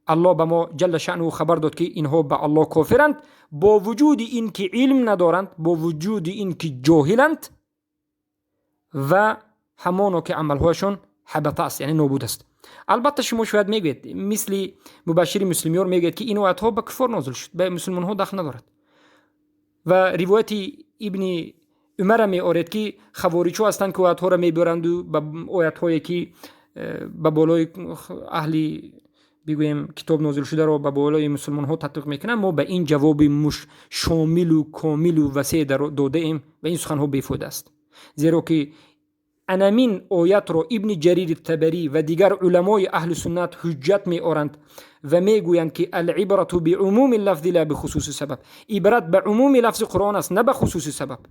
Аллоҳ ба мо ҷалла шаънуҳу хабар дод, ки инҳо ба Аллоҳ кофиранд, бо вуҷуди ин ки илм надоранд, бо вуҷуди ин ки ҷоҳиланд, ва ҳамоно ки амалҳояшон ҳабата аст, яъне нобуд аст. Албатта, шумо шояд мегӯед, мисли Мубашири Муслимёр мегӯяд, ки ин оятҳо ба куффор нозил шуд, ба мусулмонҳо дахл надорад, ва ривояти Ибни Умара меоред, ки хавориҷҳо ҳастанд, ки оятҳоро мебаранду ба оятҳое, ки ба болои аҳли, бигӯем, китоб нозил шударо ба болои мусулмонҳо татбиқ мекунанд. Мо ба ин ҷавоби шомилу комилу васеъ додаем ва ин суханҳо бефоида аст, зеро ки анамин оятро Ибни Ҷарири Табарӣ ва дигар уламои аҳли суннат ҳуҷҷат меоранд ва мегӯянд, ки العبرة بعموم اللفظ لا بخصوص السبب, ибрат ба умуми лафзи Қуръон аст, на ба хусуси сабаб.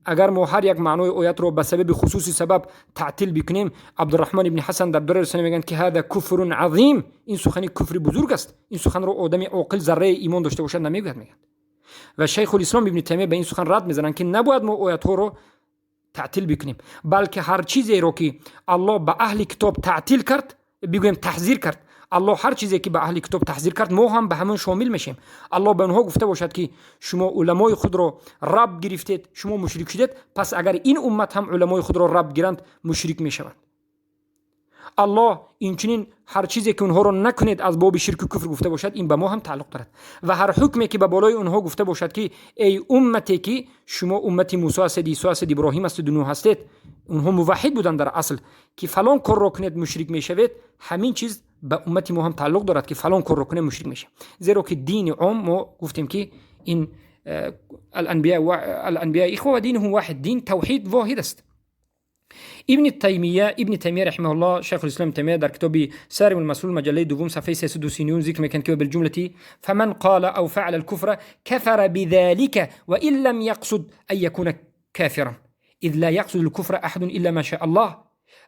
Агар мо ҳар як маънои оятро ба сабаби хусуси сабаб таътил бикунем, Абдураҳмон ибни Ҳасан дар Дурар мегӯянд, ки هذا كفر عظيم, ин сухани куфри бузург аст, ин суханро одами оқил, зарраи имон дошта бошад, намегӯяд, мегӯянд. Ва Шайхулислом Ибни Таймия ба ин сухан рад мезананд, ки набояд мо оятҳоро таътил бикунем, балки ҳар чизеро, ки Аллоҳ ба аҳли китоб таътил кард, бигӯем, таҳзир кард, Аллоҳ ҳар чизе, ки ба аҳли китоб таҳзир кард, мо ҳам ба ҳамон шомил мешем. Аллоҳ ба онҳо гуфта бошад, ки шумо уламои худро раб гирифтед, шумо мушрик шудед, пас агар ин уммат ҳам уламои худро раб гиранд, мушрик мешаванд. Аллоҳ инчунин ҳар чизе, ки онҳоро накунед аз боби ширку куфр гуфта бошад, ин ба мо ҳам тааллуқ дорад. Ва ҳар ҳукме, ки ба болои онҳо гуфта бошад, ки эй уммате, ки шумо уммати Мусо ҳастед, Исо ҳастед, Иброҳим ҳастеду Нӯҳ ҳастед, онҳо муваҳҳид буданд дар асл, ки фалон корро кунед, мушрик мешавед, ҳамин чиз ба уммати мо ҳам тааллуқ дорад, ки фалон корро кунем, мушрик мешавем, зеро ки дини ом мо гуфтем, ки ин الأنبياء إخوة ودينهم واحد, дин тавҳид воҳид аст. Ибни Таймия رحمه الله, Шайхулислом Таймия дар китоби Сарим Алмаслул, маҷаллаи дуввум, сафҳаи 339 зикр мекунад, ки بالجملة فمن قال أو فعل الكفر كفر بذلك وإن لم يقصد أن يكون كافرا إذ لا يقصد الكفر أحد إلا ما شاء الله.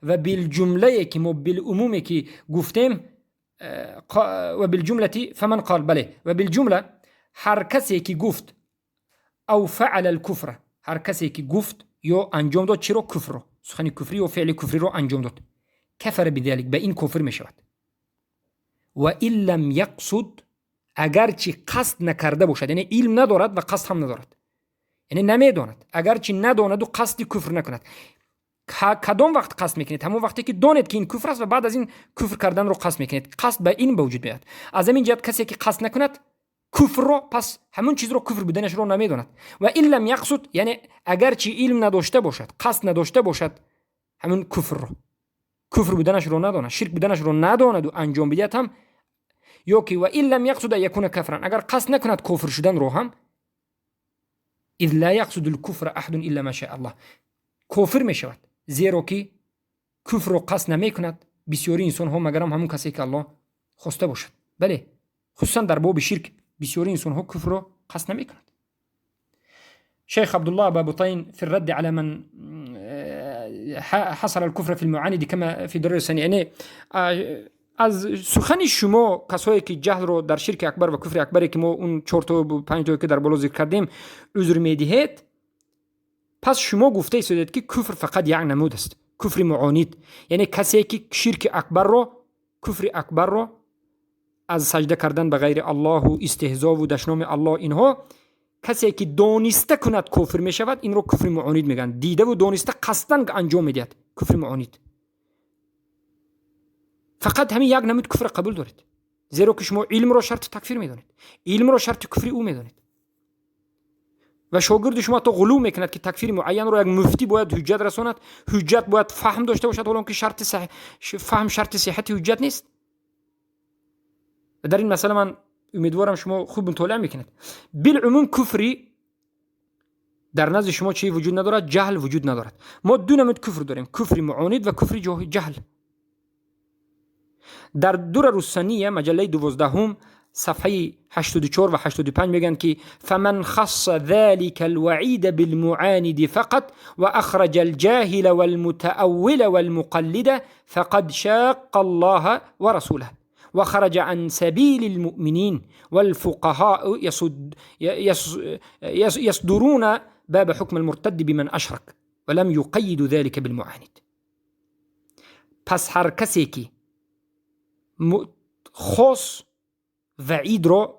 و بالجمله ки мо билумуме ки гуфтем, وبالجملة فمن قال, бале, وبالجملة ҳар касе ки гуфт, أو فعل الكفر, ҳар касе ки гуфт ё анҷом дод чиро? Куфрро, сухани куфрӣ ё феъли куфриро анҷом дод, كفر بذلك, ба ин кофир мешавад, وإن لم يقصد, агарчи қасд накарда бошад, яъне илм надорад ва қасд ҳам надорад, яъне намедонад, агарчи надонаду қасди куфр накунад. Кадом вақт қасд мекунед? Ҳамон вақте ки донед, ки ин куфр аст, ва баъд аз ин куфр карданро қасд мекунед. Қасд ба ин ба вуҷуд меояд. Аз ҳамин ҷиҳат касе ки қасд накунад куфрро, пас ҳамон чизро куфр буданашро намедонад. وإن لم يقصد, яъне агарчи илм надошта бошад, қасд надошта бошад, ҳамон куфрро, куфр буданашро надонад, ширк буданашро надонаду анҷом бидиҳад ҳам, ё ки وإن لم يقصد أن يكون كافرا, агар қасд накунад кофир шуданро ҳам, إذ لا يقصد الكفر أحد إلا ما شاء الله, кофир мешавад, зеро ки куфрро қасд намекунад бисёри инсонҳо, магарам ҳамон касе ки Аллоҳ хоста бошад. Бале, хусусан дар боби ширк бисёри инсонҳо куфрро қасд намекунад. Шейх Абдуллоҳ Абабутайн في الرد على من حصر الكفر في المعاند كما في الدرر السنية, яъне аз сухани шумо, касое ки ҷаҳлро дар ширки акбар ва куфри акбаре, ки мо он чорто панҷтое ки дар боло зикр кардем, узр медиҳед, пас шумо гуфта истодед, ки куфр фақат як намуд аст, куфри муонид, яъне касе ки ширки акбарро, куфри акбарро аз саҷда кардан ба ғайри Аллоҳу истеҳзову дашноми Аллоҳ, инҳо касе ки дониста кунад, кофир мешавад. Инро куфри муонид мегӯянд. Дидаву дониста қасдан анҷом медиҳад, куфри муонид. Фақат ҳамин як намуд куфра қабул доред, зеро ки шумо илмро шарти такфир медонед, илмро шарти куфри ӯ медонед ва шогирди шумо ҳатто ғулув мекунад, ки такфири муайянро як муфтӣ бояд ҳуҷҷат расонад, ҳуҷҷат бояд фаҳм дошта бошад, ҳолон ки шарти фаҳм шарти сиҳати ҳуҷҷат нест. Дар ин масъала ман умедворам, шумо хуб мутолиа мекунед. Билумум, куфри дар назди шумо чӣ вуҷуд надорад? Ҷаҳл вуҷуд надорад. Мо ду намуд куфр дорем: куфри муонид ва куфри ҷаҳл. Дар Дурару Сания, маҷаллаи 12-ум, сафҳаи 84 ва 85 мегӯянд, ки فمن خص ذلك الوعيد بالمعاند فقط وأخرج الجاهل والمتأول والمقلد فقد شاق الله ورسوله وخرج عن سبيل المؤمنين، والفقهاء يصدرون باب حكم المرتد بمن أشرك ولم يقيدوا ذلك بالمعاند. پس هر کسی که خاص وعید را،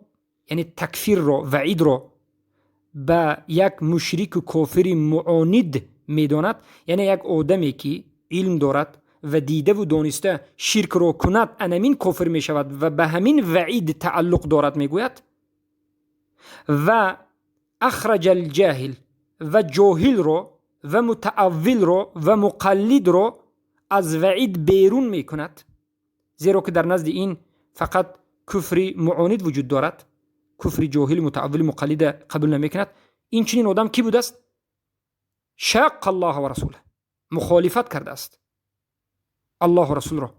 یعنی تکفیر را، وعید را به یک مشرک و کافر معاند میداند، یعنی یک آدمی که علم دارد و دیده و دانسته شرک را کند، انمین کافر می شود و به همین وعید تعلق دارد، میگوید، و اخرج الجاهل، و جاهل را و متأول را و مقلد را از وعید بیرون می کند، زیرا که در نزد این فقط کفری معاند وجود دارد، کفر جاهل، متأول، مقلد قبول نمی کند، این چنین آدم کی بوده است؟ شاق الله و رسوله، مخالفت کرده است الله و رسول را،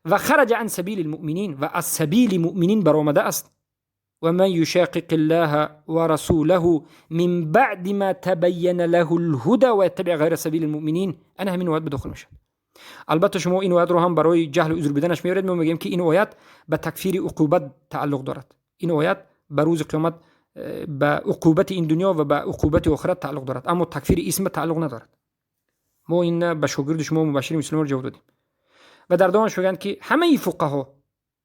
و خرج عن سبیل المؤمنین، و از سبیل مؤمنین برآمده است. و من يشاقق الله ورسوله من بعد ما تبين له الهدى ويتبع غير سبيل المؤمنین، انا همین آیت به داخل میشد. البته شما این آیت رو هم برای جهل عذر بدنش میارید. ما میگیم که این آیت به تکفیر عقوبت تعلق دارد. این آیت به روز قیامت، به عقوبت این دنیا و به عقوبت آخرت تعلق دارد، اما تکفیر اسم تعلق ندارد. ما این به شاگرد شما مبشر مسلمان جواب دادیم و در دوامش میگن که همه فقها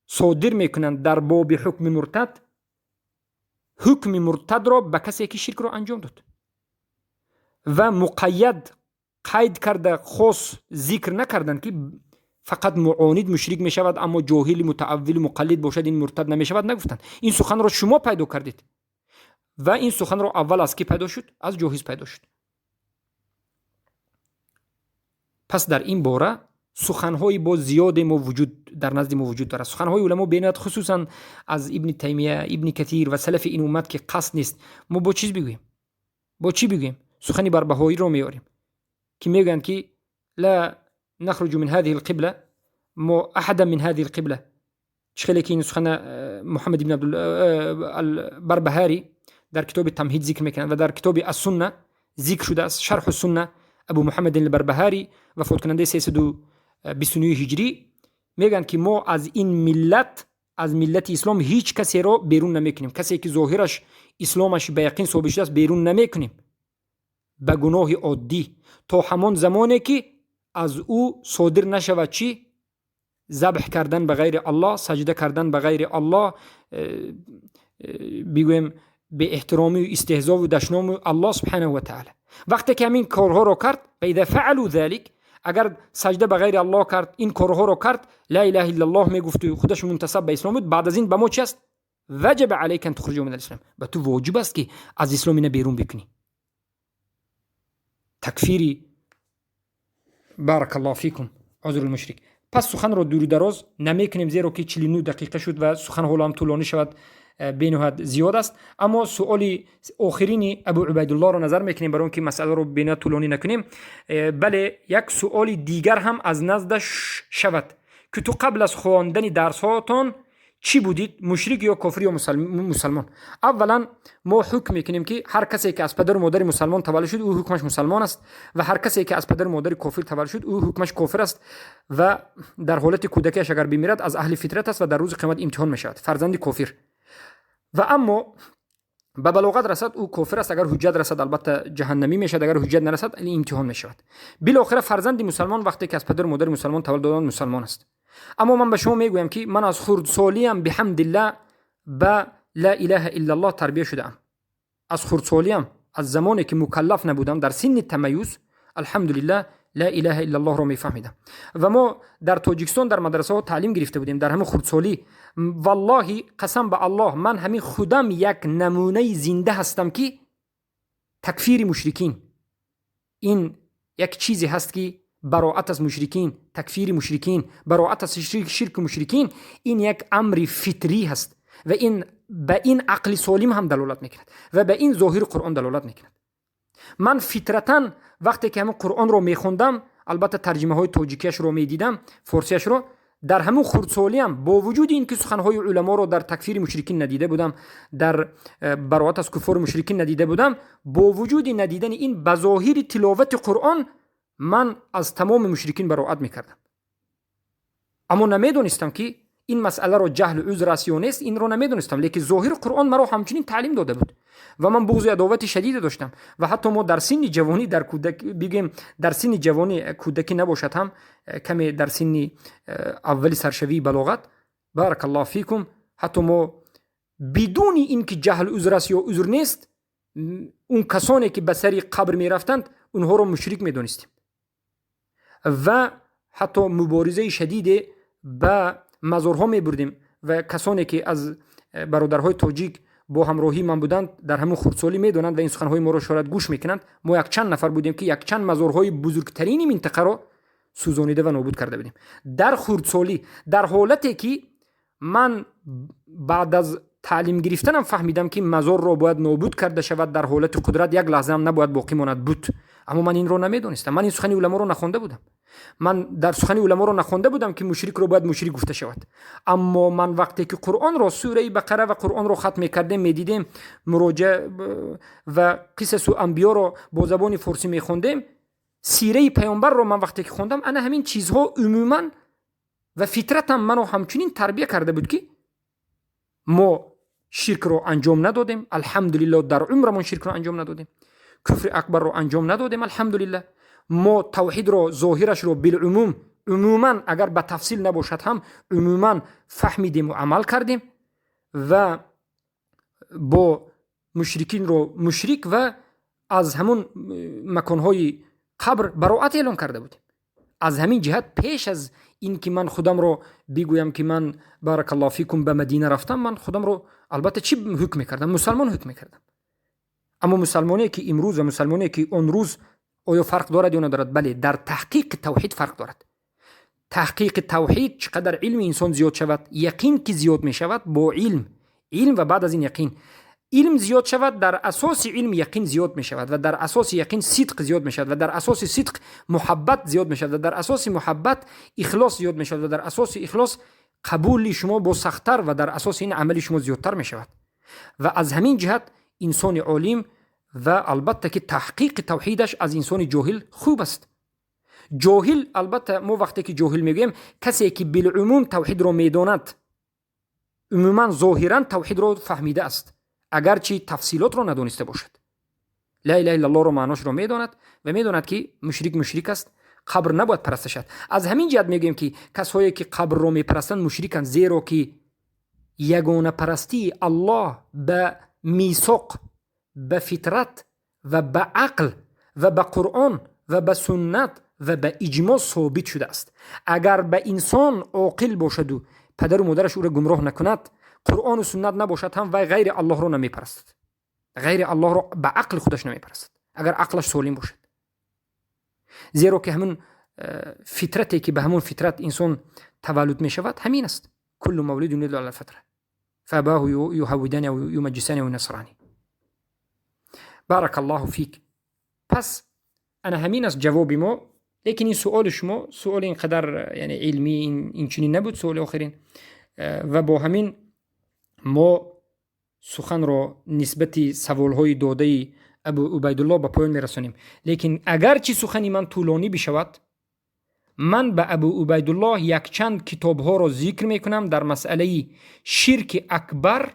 صادر میکنند در باب حکم مرتد، حکم مرتد را به کسی که شرک را انجام داد و مقید قید کرده، خاص ذکر نکردند که فقط معاند مشرک می شود، اما جاهل، متأول، مقلد باشد، این مرتد نمی شود، نگفتند. این سخن را شما پیدا کردید و این سخن را اول از کی پیدا شد؟ از جاحظ پیدا شد. پس در این باره سخنهای با زیاد ما وجود در نزد ما وجود دارد. سخنهای علما بینید، خصوصا از ابن تیمیه، ابن کثیر و سلف این امت که قصد نیست. ما با چیز بگوییم؟ با چی بگوییم؟ سخنی بربهایی رو میاریم که میگن که لا نخرج من هذه القبلة، ما احدا من هذه القبلة. چخیلی که این سخن محمد بن عبد البربهاری در کتاب تمهید ذکر میکنند و در کتاب السنه ذکر شده است، شرح السنه، ابو محمد البربهاری، وفات کننده 329 هجری، میگن که ما از این ملت، از ملت اسلام هیچ کسی را بیرون نمیکنیم. کسی که ظاهرش اسلامش به یقین ثابت شده است، بیرون نمیکنیم به گناه عادی، تا همان زمانی که از او صادر نشود چی؟ ذبح کردن به غیر الله، سجده کردن به غیر الله، بگویم به احترامی و استهزا و دشنام الله سبحانه و تعالی. وقتی که همین کارها رو کرد، و اذا فعلوا ذلك، اگر سجده به غیر الله کرد، این کارها رو کرد، لا اله الا الله میگفت و خودش منتسب به اسلام بود، بعد از این به ما چی است؟ وجب عليك ان تخرجه من الاسلام. به تو واجب است که از اسلام اینه بیرون بکنی. تکفیری، بارک الله فیکم، عذر المشرک. پس سخن رو دور دراز نمیکنیم، زیرا که 49 دقیقه شد و سخن حالا هم طولانی شود، بینهایت زیاد است. اما سؤال آخرین ابو عبیدالله رو نظر میکنیم، برای اینکه مسئله رو بینه طولانی نکنیم. بله، یک سؤال دیگر هم از نزدش شود که تو قبل از خواندن درس هاتان چی بودید؟ مشرک یا کافر یا مسلمان؟ اولا ما حکم میکنیم که هر کسی که از پدر و مادر مسلمان تولد شد، او حکمش مسلمان است و هر کسی که از پدر و مادر کافر تولد شد، او حکمش کافر است و در حالت کودکیش اگر بمیرد، از اهل فطرت است و در روز قیامت امتحان میشود، فرزند کافر. و اما به بلاغت رسد، او کافر است. اگر حجت رسد، البته جهنمی میشد. اگر حجت نرسد، امتحان میشود. بالاخره فرزند مسلمان وقتی که از پدر و مادر مسلمان تولد دادن، مسلمان است. Аммо ман ба шумо мегӯям, ки ман аз хурдсолиям, биҳамдиллаҳ, ба ла илаҳа иллаллоҳ тарбия шудаам. Аз хурдсолиям, аз замоне ки мукаллаф набудам, дар синни тамаюз, алҳамдулиллаҳ, ла илаҳа иллаллоҳро мефаҳмидам. Ва мо дар Тоҷикистон дар мадрасаҳо таълим гирифта будем дар ҳамин хурдсолӣ. Валлоҳи, қасам ба Аллоҳ, ман ҳамин худам як намунаи зинда ҳастам, ки такфири мушрикин ин як чизе ҳаст, ки бароат аз мушрикин, такфири мушрикин, бароат аз ширки мушрикин ин як амри фитрӣ ҳаст ва ин ба ин ақли солим ҳам далолат мекунад ва ба ин зоҳири Қуръон далолат мекунад. Ман фитратан вақте ки ҳамин Қуръонро мехондам, албатта тарҷимаҳои тоҷикияшро медидам, форсияшро, дар ҳамун хурдсолиям, бо вуҷуди ин ки суханҳои уламоро дар такфири мушрикин надида будам, дар бароат аз куффори мушрикин надида будам, бо вуҷуди надидани ин, ба зоҳири тиловати Қуръон ман аз тамоми мушрикин бароат мекардам. Аммо намедонистам, ки ин масъаларо ҷаҳл узр аст ё нест, инро намедонистам, лекин зоҳири Қуръон маро ҳамчунин таълим дода буд ва ман буғзу адовати шадиде доштам. Ва ҳатто мо дар синни ҷавонӣ, дар кӯдак бигӯем, дар синни ҷавонӣ, кӯдакӣ набошад ҳам, каме дар синни аввали саршавии балоғат, баракаллоҳу фикум, ҳатто мо бидуни ин ки ҷаҳл узр аст ё узр нест, он касоне ки ба сари қабр мерафтанд, онҳоро мушрик медонистем ва ҳатто муборизаи шадиде ба мазорҳо мебурдем. Ва касоне ки аз бародарҳои тоҷик бо ҳамроҳии ман буданд дар ҳамун хурдсолӣ, медонанд ва ин суханҳои моро шояд гӯш мекунанд. Мо якчанд нафар будем, ки якчанд мазорҳои бузургтарини минтақаро сӯзонида ва нобуд карда будем дар хурдсолӣ, дар ҳолате ки ман баъд аз таълим гирифтанам фаҳмидам, ки мазорро бояд нобуд карда шавад, дар ҳолати қудрат як лаҳзаам набояд боқӣ монад бут. Аммо ман инро намедонистам, ман ин сухани уламоро нахонда будам, ман дар сухани уламоро нахонда будам, ки мушрикро бояд мушрик гуфта шавад. Аммо ман вақте ки Қуръонро, сураи Бақара ва Қуръонро хатм мекардем, медидем, муроҷа ва қисасу анбиёро бо забони форсӣ мехондем, сираи паёмбарро ман вақте ки хондам, ана ҳамин чизҳо умуман ва фитратам маро ҳамчунин тарбия карда буд, ки мо ширкро анҷом надодем, алҳамдулилло, дар умрамон ширкро анҷом надодем, куфри акбарро анҷом надодем, алҳамдулилло. Мо тавҳидро, зоҳирашро билумум, умуман, агар ба тафсил набошад ҳам, умуман фаҳмидему амал кардем ва бо мушрикинро мушрик ва аз ҳамун маконҳои қабр бароат эълон карда будем. Аз ҳамин ҷиҳат, пеш аз ин ки ман худамро бигӯям, ки ман, баракаллоҳу фикум, ба Мадина рафтам, ман худамро албатта чӣ ҳукм мекардам? Мусалмон ҳукм мекардам. Аммо мусалмоне ки имрӯз ва мусалмоне ки он рӯз оё фарқ дорад ё надорад? Бале, дар таҳқиқи тавҳид фарқ дорад. Таҳқиқи тавҳид, чӣ қадар илми инсон зиёд шавад, яқин ки зиёд мешавад бо илм, илм ва баъд аз ин яқин, илм зиёд шавад, дар асоси илм яқин зиёд мешавад ва дар асоси яқин сидқ зиёд мешавад ва дар асоси сидқ муҳаббат зиёд мешавад ва дар асоси муҳаббат ихлос зиёд мешавад ва дар асоси ихлос қабули шумо бо сахттар ва дар асоси ин амали шумо зиёдтар мешавад. Ва аз ҳамин ҷиҳат инсони олим ва албатта ки таҳқиқи тавҳидаш аз инсони ҷоҳил хуб аст. Ҷоҳил, албатта, мо вақте ки ҷоҳил мегӯем, касе ки билумум тавҳидро медонад, умуман зоҳиран тавҳидро фаҳмида аст, агарчи тафсилотро надониста бошад, ла илаҳа иллаллоҳро маъношро медонад ва медонад, ки мушрик мушрик аст, қабр набояд параста шавад. Аз ҳамин ҷиҳат мегӯем, ки касҳое ки қабрро мепарастанд, мушриканд, зеро ки ягонапарастии Аллоҳ ба мисоқ, ба фитрат ва ба ақл ва ба Қуръон ва ба суннат ва ба иҷмо собит шудааст. Агар ба инсон оқил бошаду падару модараш ӯро гумроҳ накунад, Қуръону суннат набошад ҳам, вай ғайри Аллоҳро намепарастад, ғайри Аллоҳро ба ақли худаш намепарастад, агар ақлаш солим бошад, зеро ки ҳамун фитрате ки ба ҳамун фитрат инсон таваллуд мешавад, ҳамин аст. كل مولود يولد على الفطرة فأبواه يهودانه أو يمجسانه أو ينصرانه. بارك الله فيك. Пас ана ҳамин аст ҷавоби мо. Лекин ин суоли шумо суоли ин қадар, яъне, илмӣ инчунин набуд, суоли охирин. Ва бо ҳамин мо суханро нисбати саволҳои додаи Абу Убайдулло ба поён мерасонем. Лекин агарчи сухани ман тӯлонӣ бишавад, ман ба Абу Убайдуллоҳ якчанд китобҳоро зикр мекунам дар масъалаи ширки акбар,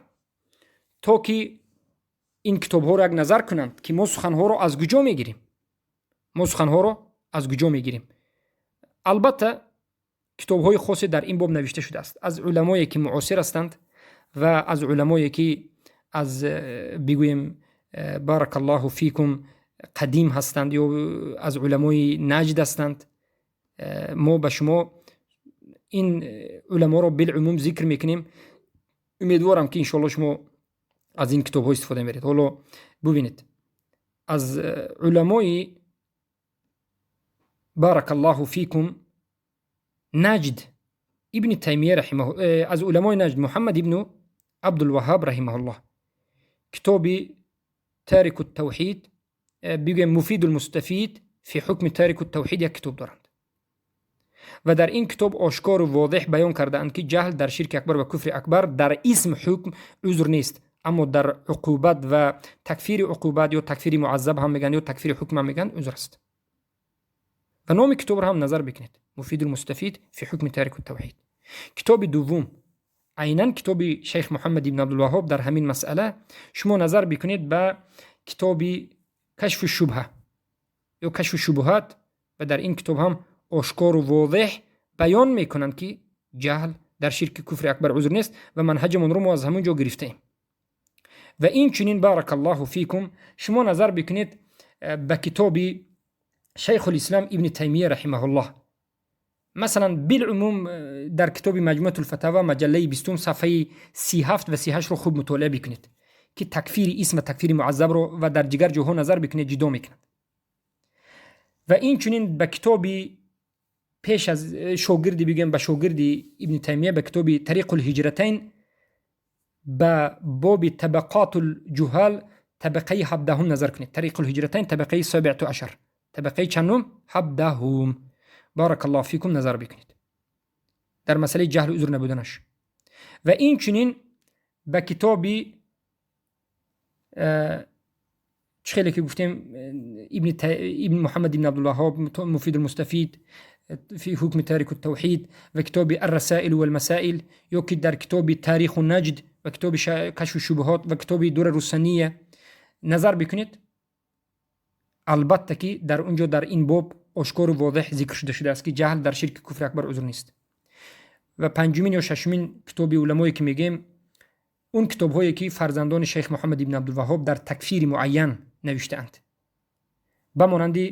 то ки ин китобҳоро як назар кунанд, ки мо суханҳоро аз куҷо мегирем, мо суханҳоро аз куҷо мегирем. Албатта. Китобҳои хосе дар ин боб навишта шудааст аз уламое ки муосир ҳастанд ва аз уламое ки аз бигӯем, بارك الله فيكم, қадим ҳастанд ё аз уламои Наҷд ҳастанд. Мо ба шумо ин уламоро بالعموم зикр мекунем. Умедворам, ки иншоалло шумо аз ин китобҳо истифода мебаред. Ҳоло бубинед, аз уламои, بارك الله فيكم, Наҷд, Ибни Таймия رحمه, аз уламои Наҷд Муҳаммад ибну Абдулваҳҳаб رحمه الله, китоби تارك التوحيد, бигӯем, مفيد المستفيد في حكم تارك التوحيد, як китоб доранд ва дар ин китоб ошкору возеҳ баён кардаанд, ки ҷаҳл дар ширки акбар ва куфри акбар дар исм ҳукм узр нест, аммо дар уқубат ва такфири уқубат ё такфири муаззаб ҳам мегӯянд ё такфири ҳукм ҳам мегӯянд, узр аст. Ва номи китобро ҳам назар бикунед: مفيد المستفيد في حكم تارك التوحيد. Китоби дуввум, айнан китоби шайх Муҳаммад ибн Абдулваҳҳоб дар ҳамин масъала, шумо назар бикунед ба китоби كشف الشبهة ё كشف الشبهات ва дар ин китоб ҳам ошкору возеҳ баён мекунанд, ки ҷаҳл дар ширки куфри акбар узр нест ва манҳаҷамонро мо аз ҳамон ҷо гирифтаем. Ва инчунин, بارك الله فيكم, шумо назар бикунед ба китоби Шайхулислам Ибни Таймия رحمه الله. Масалан, بالعموم дар китоби مجموعة الفتاوى, маҷаллаи 20-ум, сафҳаи 37 ва 38-ро хуб мутолиа бикунед, ки такфири исм ва такфири муаззабро ва дар дигар ҷоҳо назар бикунед, ҷудо мекунад. Ва инчунин ба китоби пеш аз шогирди, бигӯем, ба шогирди Ибни Таймия, ба китоби طريق الهجرتين, ба боби طبقات الجهال, табақаи 17-ум назар кунед. طريق الهجرتين, табақаи 17, табақаи чандум? 17-ум, بارك الله فيكم, назар бикунед дар масъалаи ҷаҳлу узр набуданаш. Ва инчунин ба китоби, чӣ хеле ки гуфтем, ибн Муҳаммад ибн Абдулваҳҳоб, مفيد المستفيد في حكم تارك التوحيد, ва китоби الرسائل والمسائل, ё ки дар китоби تاريخ نجد ва китоби كشف الشبهات ва китоби الدرر السنية назар бикунед. Албатта, ки дар он ҷо дар ин боб ошкору возеҳ зикр шуда шудааст, ки ҷаҳл дар ширки куфри акбар узр нест. Ва панҷумин ё шашумин китоби уламое ки мегӯем, он китобҳое ки фарзандони шайх Муҳаммад ибн Абдулваҳҳоб дар такфири муайян навиштаанд, ба монанди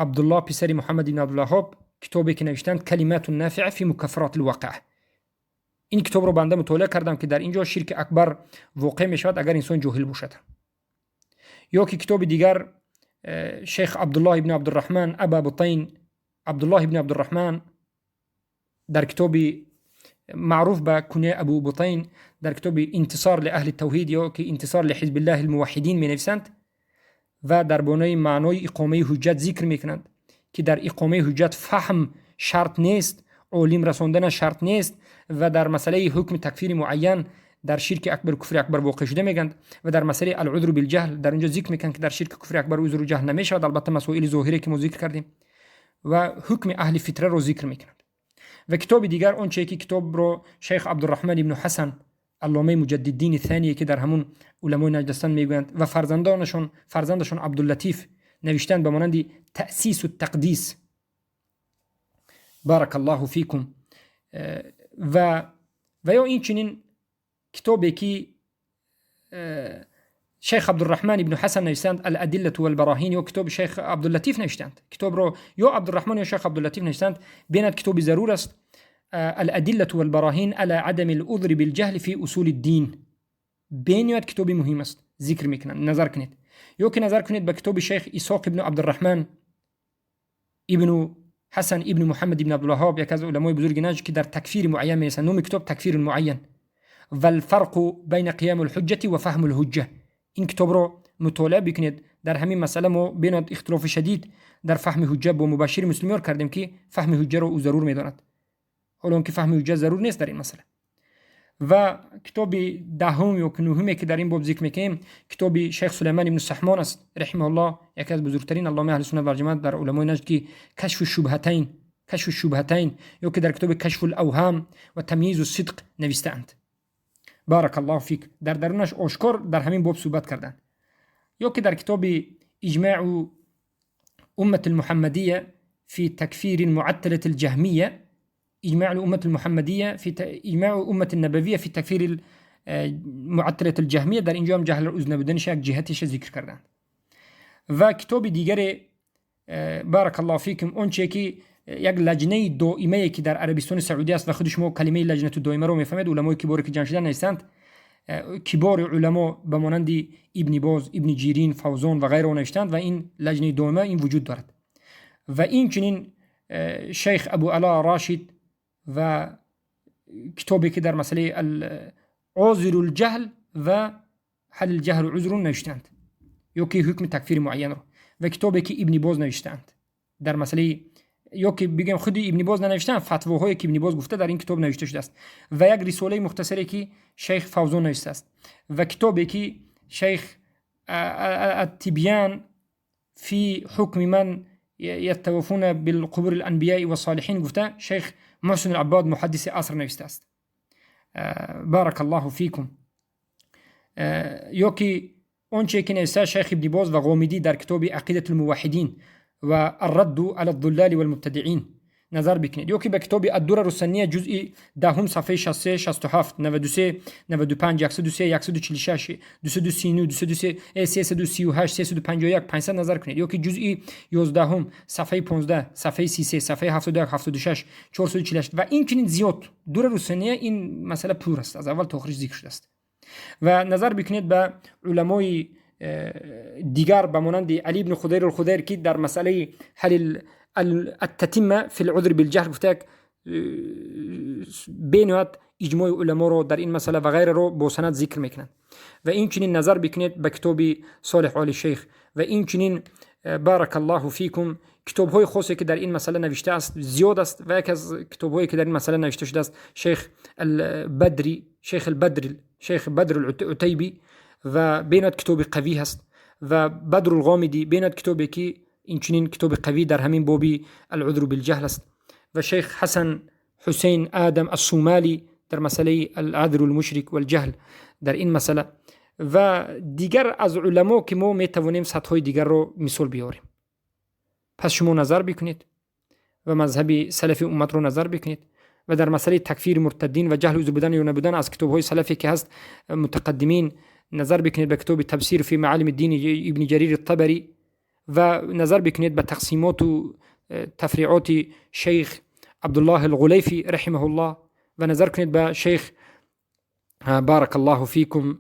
Абдуллоҳ, писари Муҳаммад ибн Абдулваҳҳоб, китобе ки навиштаанд, كلمات نافعة في مكفرات الواقعة. Ин китобро банда мутолиа кардам, ки дар ин ҷо ширки акбар воқеъ мешавад, агар инсон ҷоҳил бошад. Ё ки китоби дигар, шейх Абдуллоҳ ибн Абдураҳман Аба Бутайн, Абдуллоҳ ибн Абдураҳман, дар китоби маъруф ба куняи Абу Бутайн, дар китоби انتصار لأهل التوحيد ё ки انتصار لحزب الله الموحدين менависанд ва дар бонаи маънои иқомаи ҳуҷҷат зикр мекунанд, ки дар иқомаи ҳуҷҷат фаҳм шарт нест, олим расондана шарт нест. Ва дар масъалаи ҳукми такфири муайян дар ширки акбар, куфри акбар воқеъ шуда мегӯянд. Ва дар масъалаи العذر بالجهل дар он ҷо зикр мекунанд, ки дар ширки куфри акбар узру ҷаҳл намешавад, албатта масоили зоҳире ки мо зикр кардем, ва ҳукми аҳли фитраро зикр мекунанд. Ва китоби дигар, он чие ки китобро шайх Абдураҳман ибну Ҳасан, алломаи муҷаддиддини Thание, ки дар ҳамун уламои Наҷд ҳастанд, мегӯянд ва фарзандонашон, фарзандашон Абдуллатиф навиштанд, ба монанди تأسيس التقديس, بارك الله فيكم. Ва ё инчунин китобе ки шайх Абдураҳман ибну Ҳасан навиштанд, الأدلة والبراهين, ё китоби шайх Абдуллатиф навиштанд. Китобро ё Абдураҳман, ё шайх Абдуллатиф навиштанд. Бинад, китоби зарур аст, الأدلة والبراهين على عدم العذر بالجهل في أصول الدين, бениҳоят китоби муҳим аст, зикр мекунанд, назар кунед. Ё ки назар кунед ба китоби шайх Исоқ ибну Абдураҳман ибну Ҳасан ибну Муҳаммад ибн Абдулваҳҳоб, яке аз уламои бузурги Наҷд, ки дар такфири муайян менависанд. Номи китоб تكفير المعين والفرق بين قيام الحجة وفهم الحجة. Ин китобро мутолиа бикунед. Дар ҳамин масъала мо бениҳоят ихтилофи шадид дар фаҳми ҳуҷҷа бо Мубашшири Муслимёр кардем, ки фаҳми ҳуҷҷаро ӯ зарур медонад, ҳоло он ки фаҳми ҳуҷҷа зарур нест дар ин масъала. Ва китоби 10-ум ё нуҳуме ки дар ин боб зикр мекунем, китоби шайх Сулайман ибну Саҳмон аст, رحمه الله, яке аз бузургтарин алломаи аҳли суннат валҷамоат дар уламои Наҷд, ки كشف الشبهتين, كشف الشبهتين, ё ки дар китоби كشف الأوهام وتمييز الصدق навиштаанд, بارك الله فيك, дар дарунаш ошкор дар ҳамин боб суҳбат карданд. Ё ки дар китоби إجماع الأمة المحمدية في تكفير المعطلة الجهمية. اجماع الامه المحمديه في اجماع امه النبويه في تکفیر معطله الجهمیه، در اینجا هم جهل عذر نبودنش یک جهتش ذکر کردند. و کتاب دیگر بارک الله فیکم اونچه که یک لجنه دائمه که در عربستان سعودی است و خود شما کلمه لجنه دائمه رو میفهمید، علمای کبار که جمع شدن نیستند، کبار علما به مانند ابن باز، ابن جیرین، فوزان و غیره نوشتند و این لجنه دائمه این وجود دارد. و این چنین شیخ ابو علا راشد و کتابی که در مسئله عذر الجهل و حل الجهل عذر نوشتند، یا که حکم تکفیر معین رو، و کتابی که ابن باز نوشتند در مسئله، یا که بگم خود ابن باز ننوشتن، فتواهایی که ابن باز گفته در این کتاب نوشته شده است، و یک رساله مختصری که شیخ فوزان نوشته است، و کتابی که شیخ التبیان فی حکم من یتوفون بالقبور الانبیاء والصالحین گفته، شیخ محسن العباد محدث عصر نوشته است. بارک الله فیکم. یا که آنچه که نوشته شیخ ابن باز و غامدی در کتاب عقیده الموحدین و الرد علی الضلال والمبتدعین نظر بکنید، یا که به کتاب الدرر السنیه جزء دهم صفحه 63 67 93 95 103 146 239 203 338 351 500 نظر کنید، یا که جزء 11 صفحه 15 صفحه 33 صفحه 71 76 448 و این چنین زیاد. درر السنیه این مسئله پور است، از اول تا آخرش ذکر شده است. و نظر بکنید به علمای دیگر به مانند علی بن خضیر الخضیر که در مسئله حل التتمه فی العذر بالجهل گفته بینهایت اجماع علما رو در این مسئله و غیره رو با سند ذکر میکنند. و این چنین نظر بکنید به کتاب صالح آل شیخ و این چنین بارک الله فیکم کتاب های خاصی که در این مسئله نوشته است زیاد است. و یکی از کتاب هایی که در این مسئله نوشته شده است شیخ البدری، شیخ البدر، شیخ بدر العتیبی و بینات کتاب قوی هست، و بدر الغامدی بینات کتابی که این چنین کتاب قوی در همین بابی العذر بالجهل است، و شیخ حسن حسین آدم الصومالی در مسئله العذر المشرک والجهل در این مسئله و دیگر از علما که ما میتوانیم سطح‌های دیگر رو مثال بیاریم. پس شما نظر بکنید و مذهب سلف امت رو نظر بکنید و در مسئله تکفیر مرتدین و جهل عذر بودن یا نبودن از کتاب‌های سلفی که هست متقدمین نظر بکنید به کتاب تفسیر فی معالم الدین ابن جریر الطبری و نظر بکنید به تقسیمات و تفریعات شیخ عبدالله الغلیفی رحمه الله و نظر کنید به شیخ بارک الله فیکم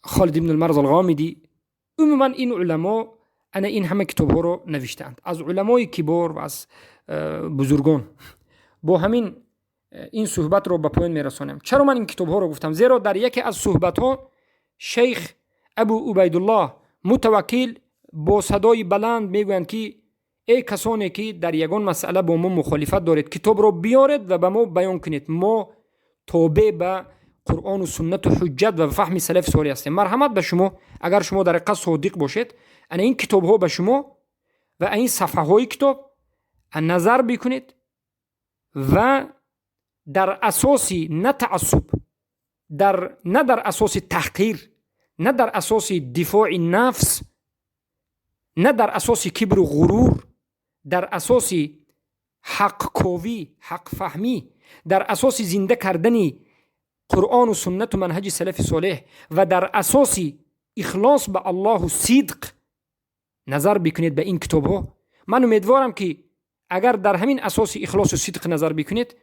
خالد بن المرز الغامدی. عموما این علما انا این همه کتاب ها رو نوشتند از علمای کبار و از بزرگان. با همین این صحبت رو به پایان میرسانم. چرا من این کتاب ها رو گفتم؟ زیرا در یکی از صحبت ها شیخ ابو عبیدالله متوکل با صدای بلند میگویند که ای کسانی که در یگان مسئله با ما مخالفت دارید، کتاب رو بیارید و به ما بیان کنید، ما تابع به قرآن و سنت و حجت و فهم سلف صالح هستیم. مرحمت به شما، اگر شما در حقیقت صادق باشید، انا این کتاب ها به شما و این صفحه های کتاب نظر بکنید و در اساس نه تعصب، نه در اساس تحقیر، نه در اساس دفاع نفس، نه در اساس کبر و غرور، در اساس حق کوی، حق فهمی، در اساس زنده کردن قرآن و سنت و منهج سلف صالح و در اساس اخلاص به الله و صدق نظر بکنید به این کتاب ها. من امیدوارم که اگر در همین اساس اخلاص و صدق نظر بکنید،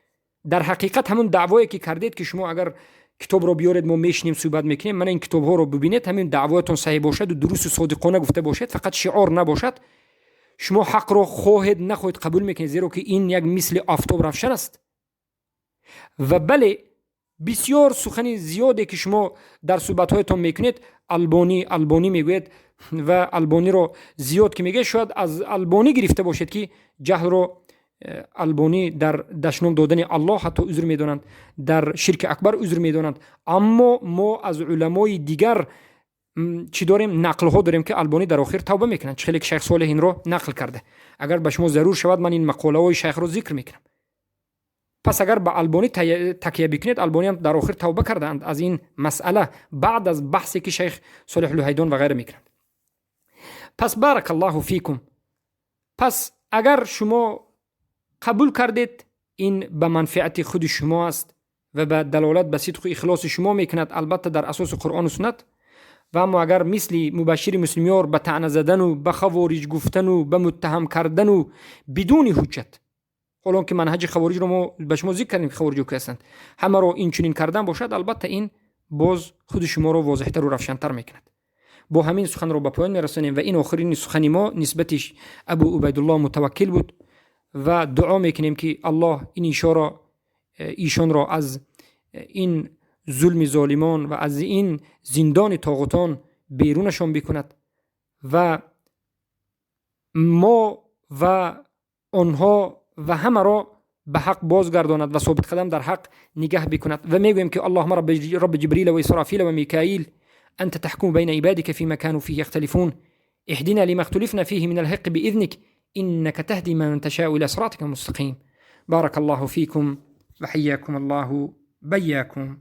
در حقیقت همون دعوایی که کردید که شما اگر کتاب رو بیارید ما میشنیم صحبت میکنیم، من این کتاب ها رو ببینید، همین دعوایتون صحیح باشد و درست و صادقانه گفته باشد، فقط شعار نباشد، شما حق رو خواهید نخواهید قبول میکنید، زیرا که این یک مثل آفتاب روشن است. و بله، بسیار سخن زیادی که شما در صحبت هایتان میکنید، البانی البانی میگوید و البانی رو زیاد که میگه، شاید از البانی گرفته باشید که جهل رو البانی در دشنام دادن الله حتی عذر میدانند، در شرک اکبر عذر میدانند. اما ما از علمای دیگر چی داریم؟ نقل ها داریم که البانی در آخر توبه میکنند، چه خیلی که شیخ صالح این رو نقل کرده. اگر به شما ضرور شود من این مقاله های شیخ رو ذکر میکنم. پس اگر به البانی تکیه بکنید، البانی هم در آخر توبه کردند از این مسئله بعد از بحثی که شیخ صالح لهیدان و غیره میکنند. پس بارک الله فیکم. پس Агар шумо қабул кардед, ин ба манфиати худи шумо аст ва ба далолат ба сидқу ихлоси шумо мекунад, албатта дар асоси Қуръону суннат. Ва аммо агар мисли Мубашшири Муслимёр ба таъна задану ба хавориҷ гуфтану ба муттаҳам кардану бидуни ҳуҷҷат, ҳолон ки манҳаҷи хавориҷро мо ба шумо зикр кардем, ки хавориҷо ки ҳастанд, ҳамаро инчунин кардан бошад, албатта ин боз худи шуморо возеҳтару равшантар мекунад. Бо ҳамин суханро ба поён мерасонем ва ин охирини сухани мо нисбати Абу Убайдулло Мутаваккил буд ва дуо мекунем, ки Аллоҳ ин ишонро аз ин зулми золимон ва аз ин зиндони тоғутон берунашон бикунад ва мо ва онҳо ва ҳамаро ба ҳақ бозгардонад ва собитқадам дар ҳақ нигаҳ бикунад. Ва мегӯем, ки Аллоҳума робби Ҷибрила ва Исрофила ва Микаил, أنت تحكم بين عبادك فيما كانوا فيه يختلفون، اهدنا لما اختلفنا فيه من الحق بإذنك، إنك تهدي من تشاء إلى صراطك المستقيم. بارك الله فيكم وحياكم الله بياكم.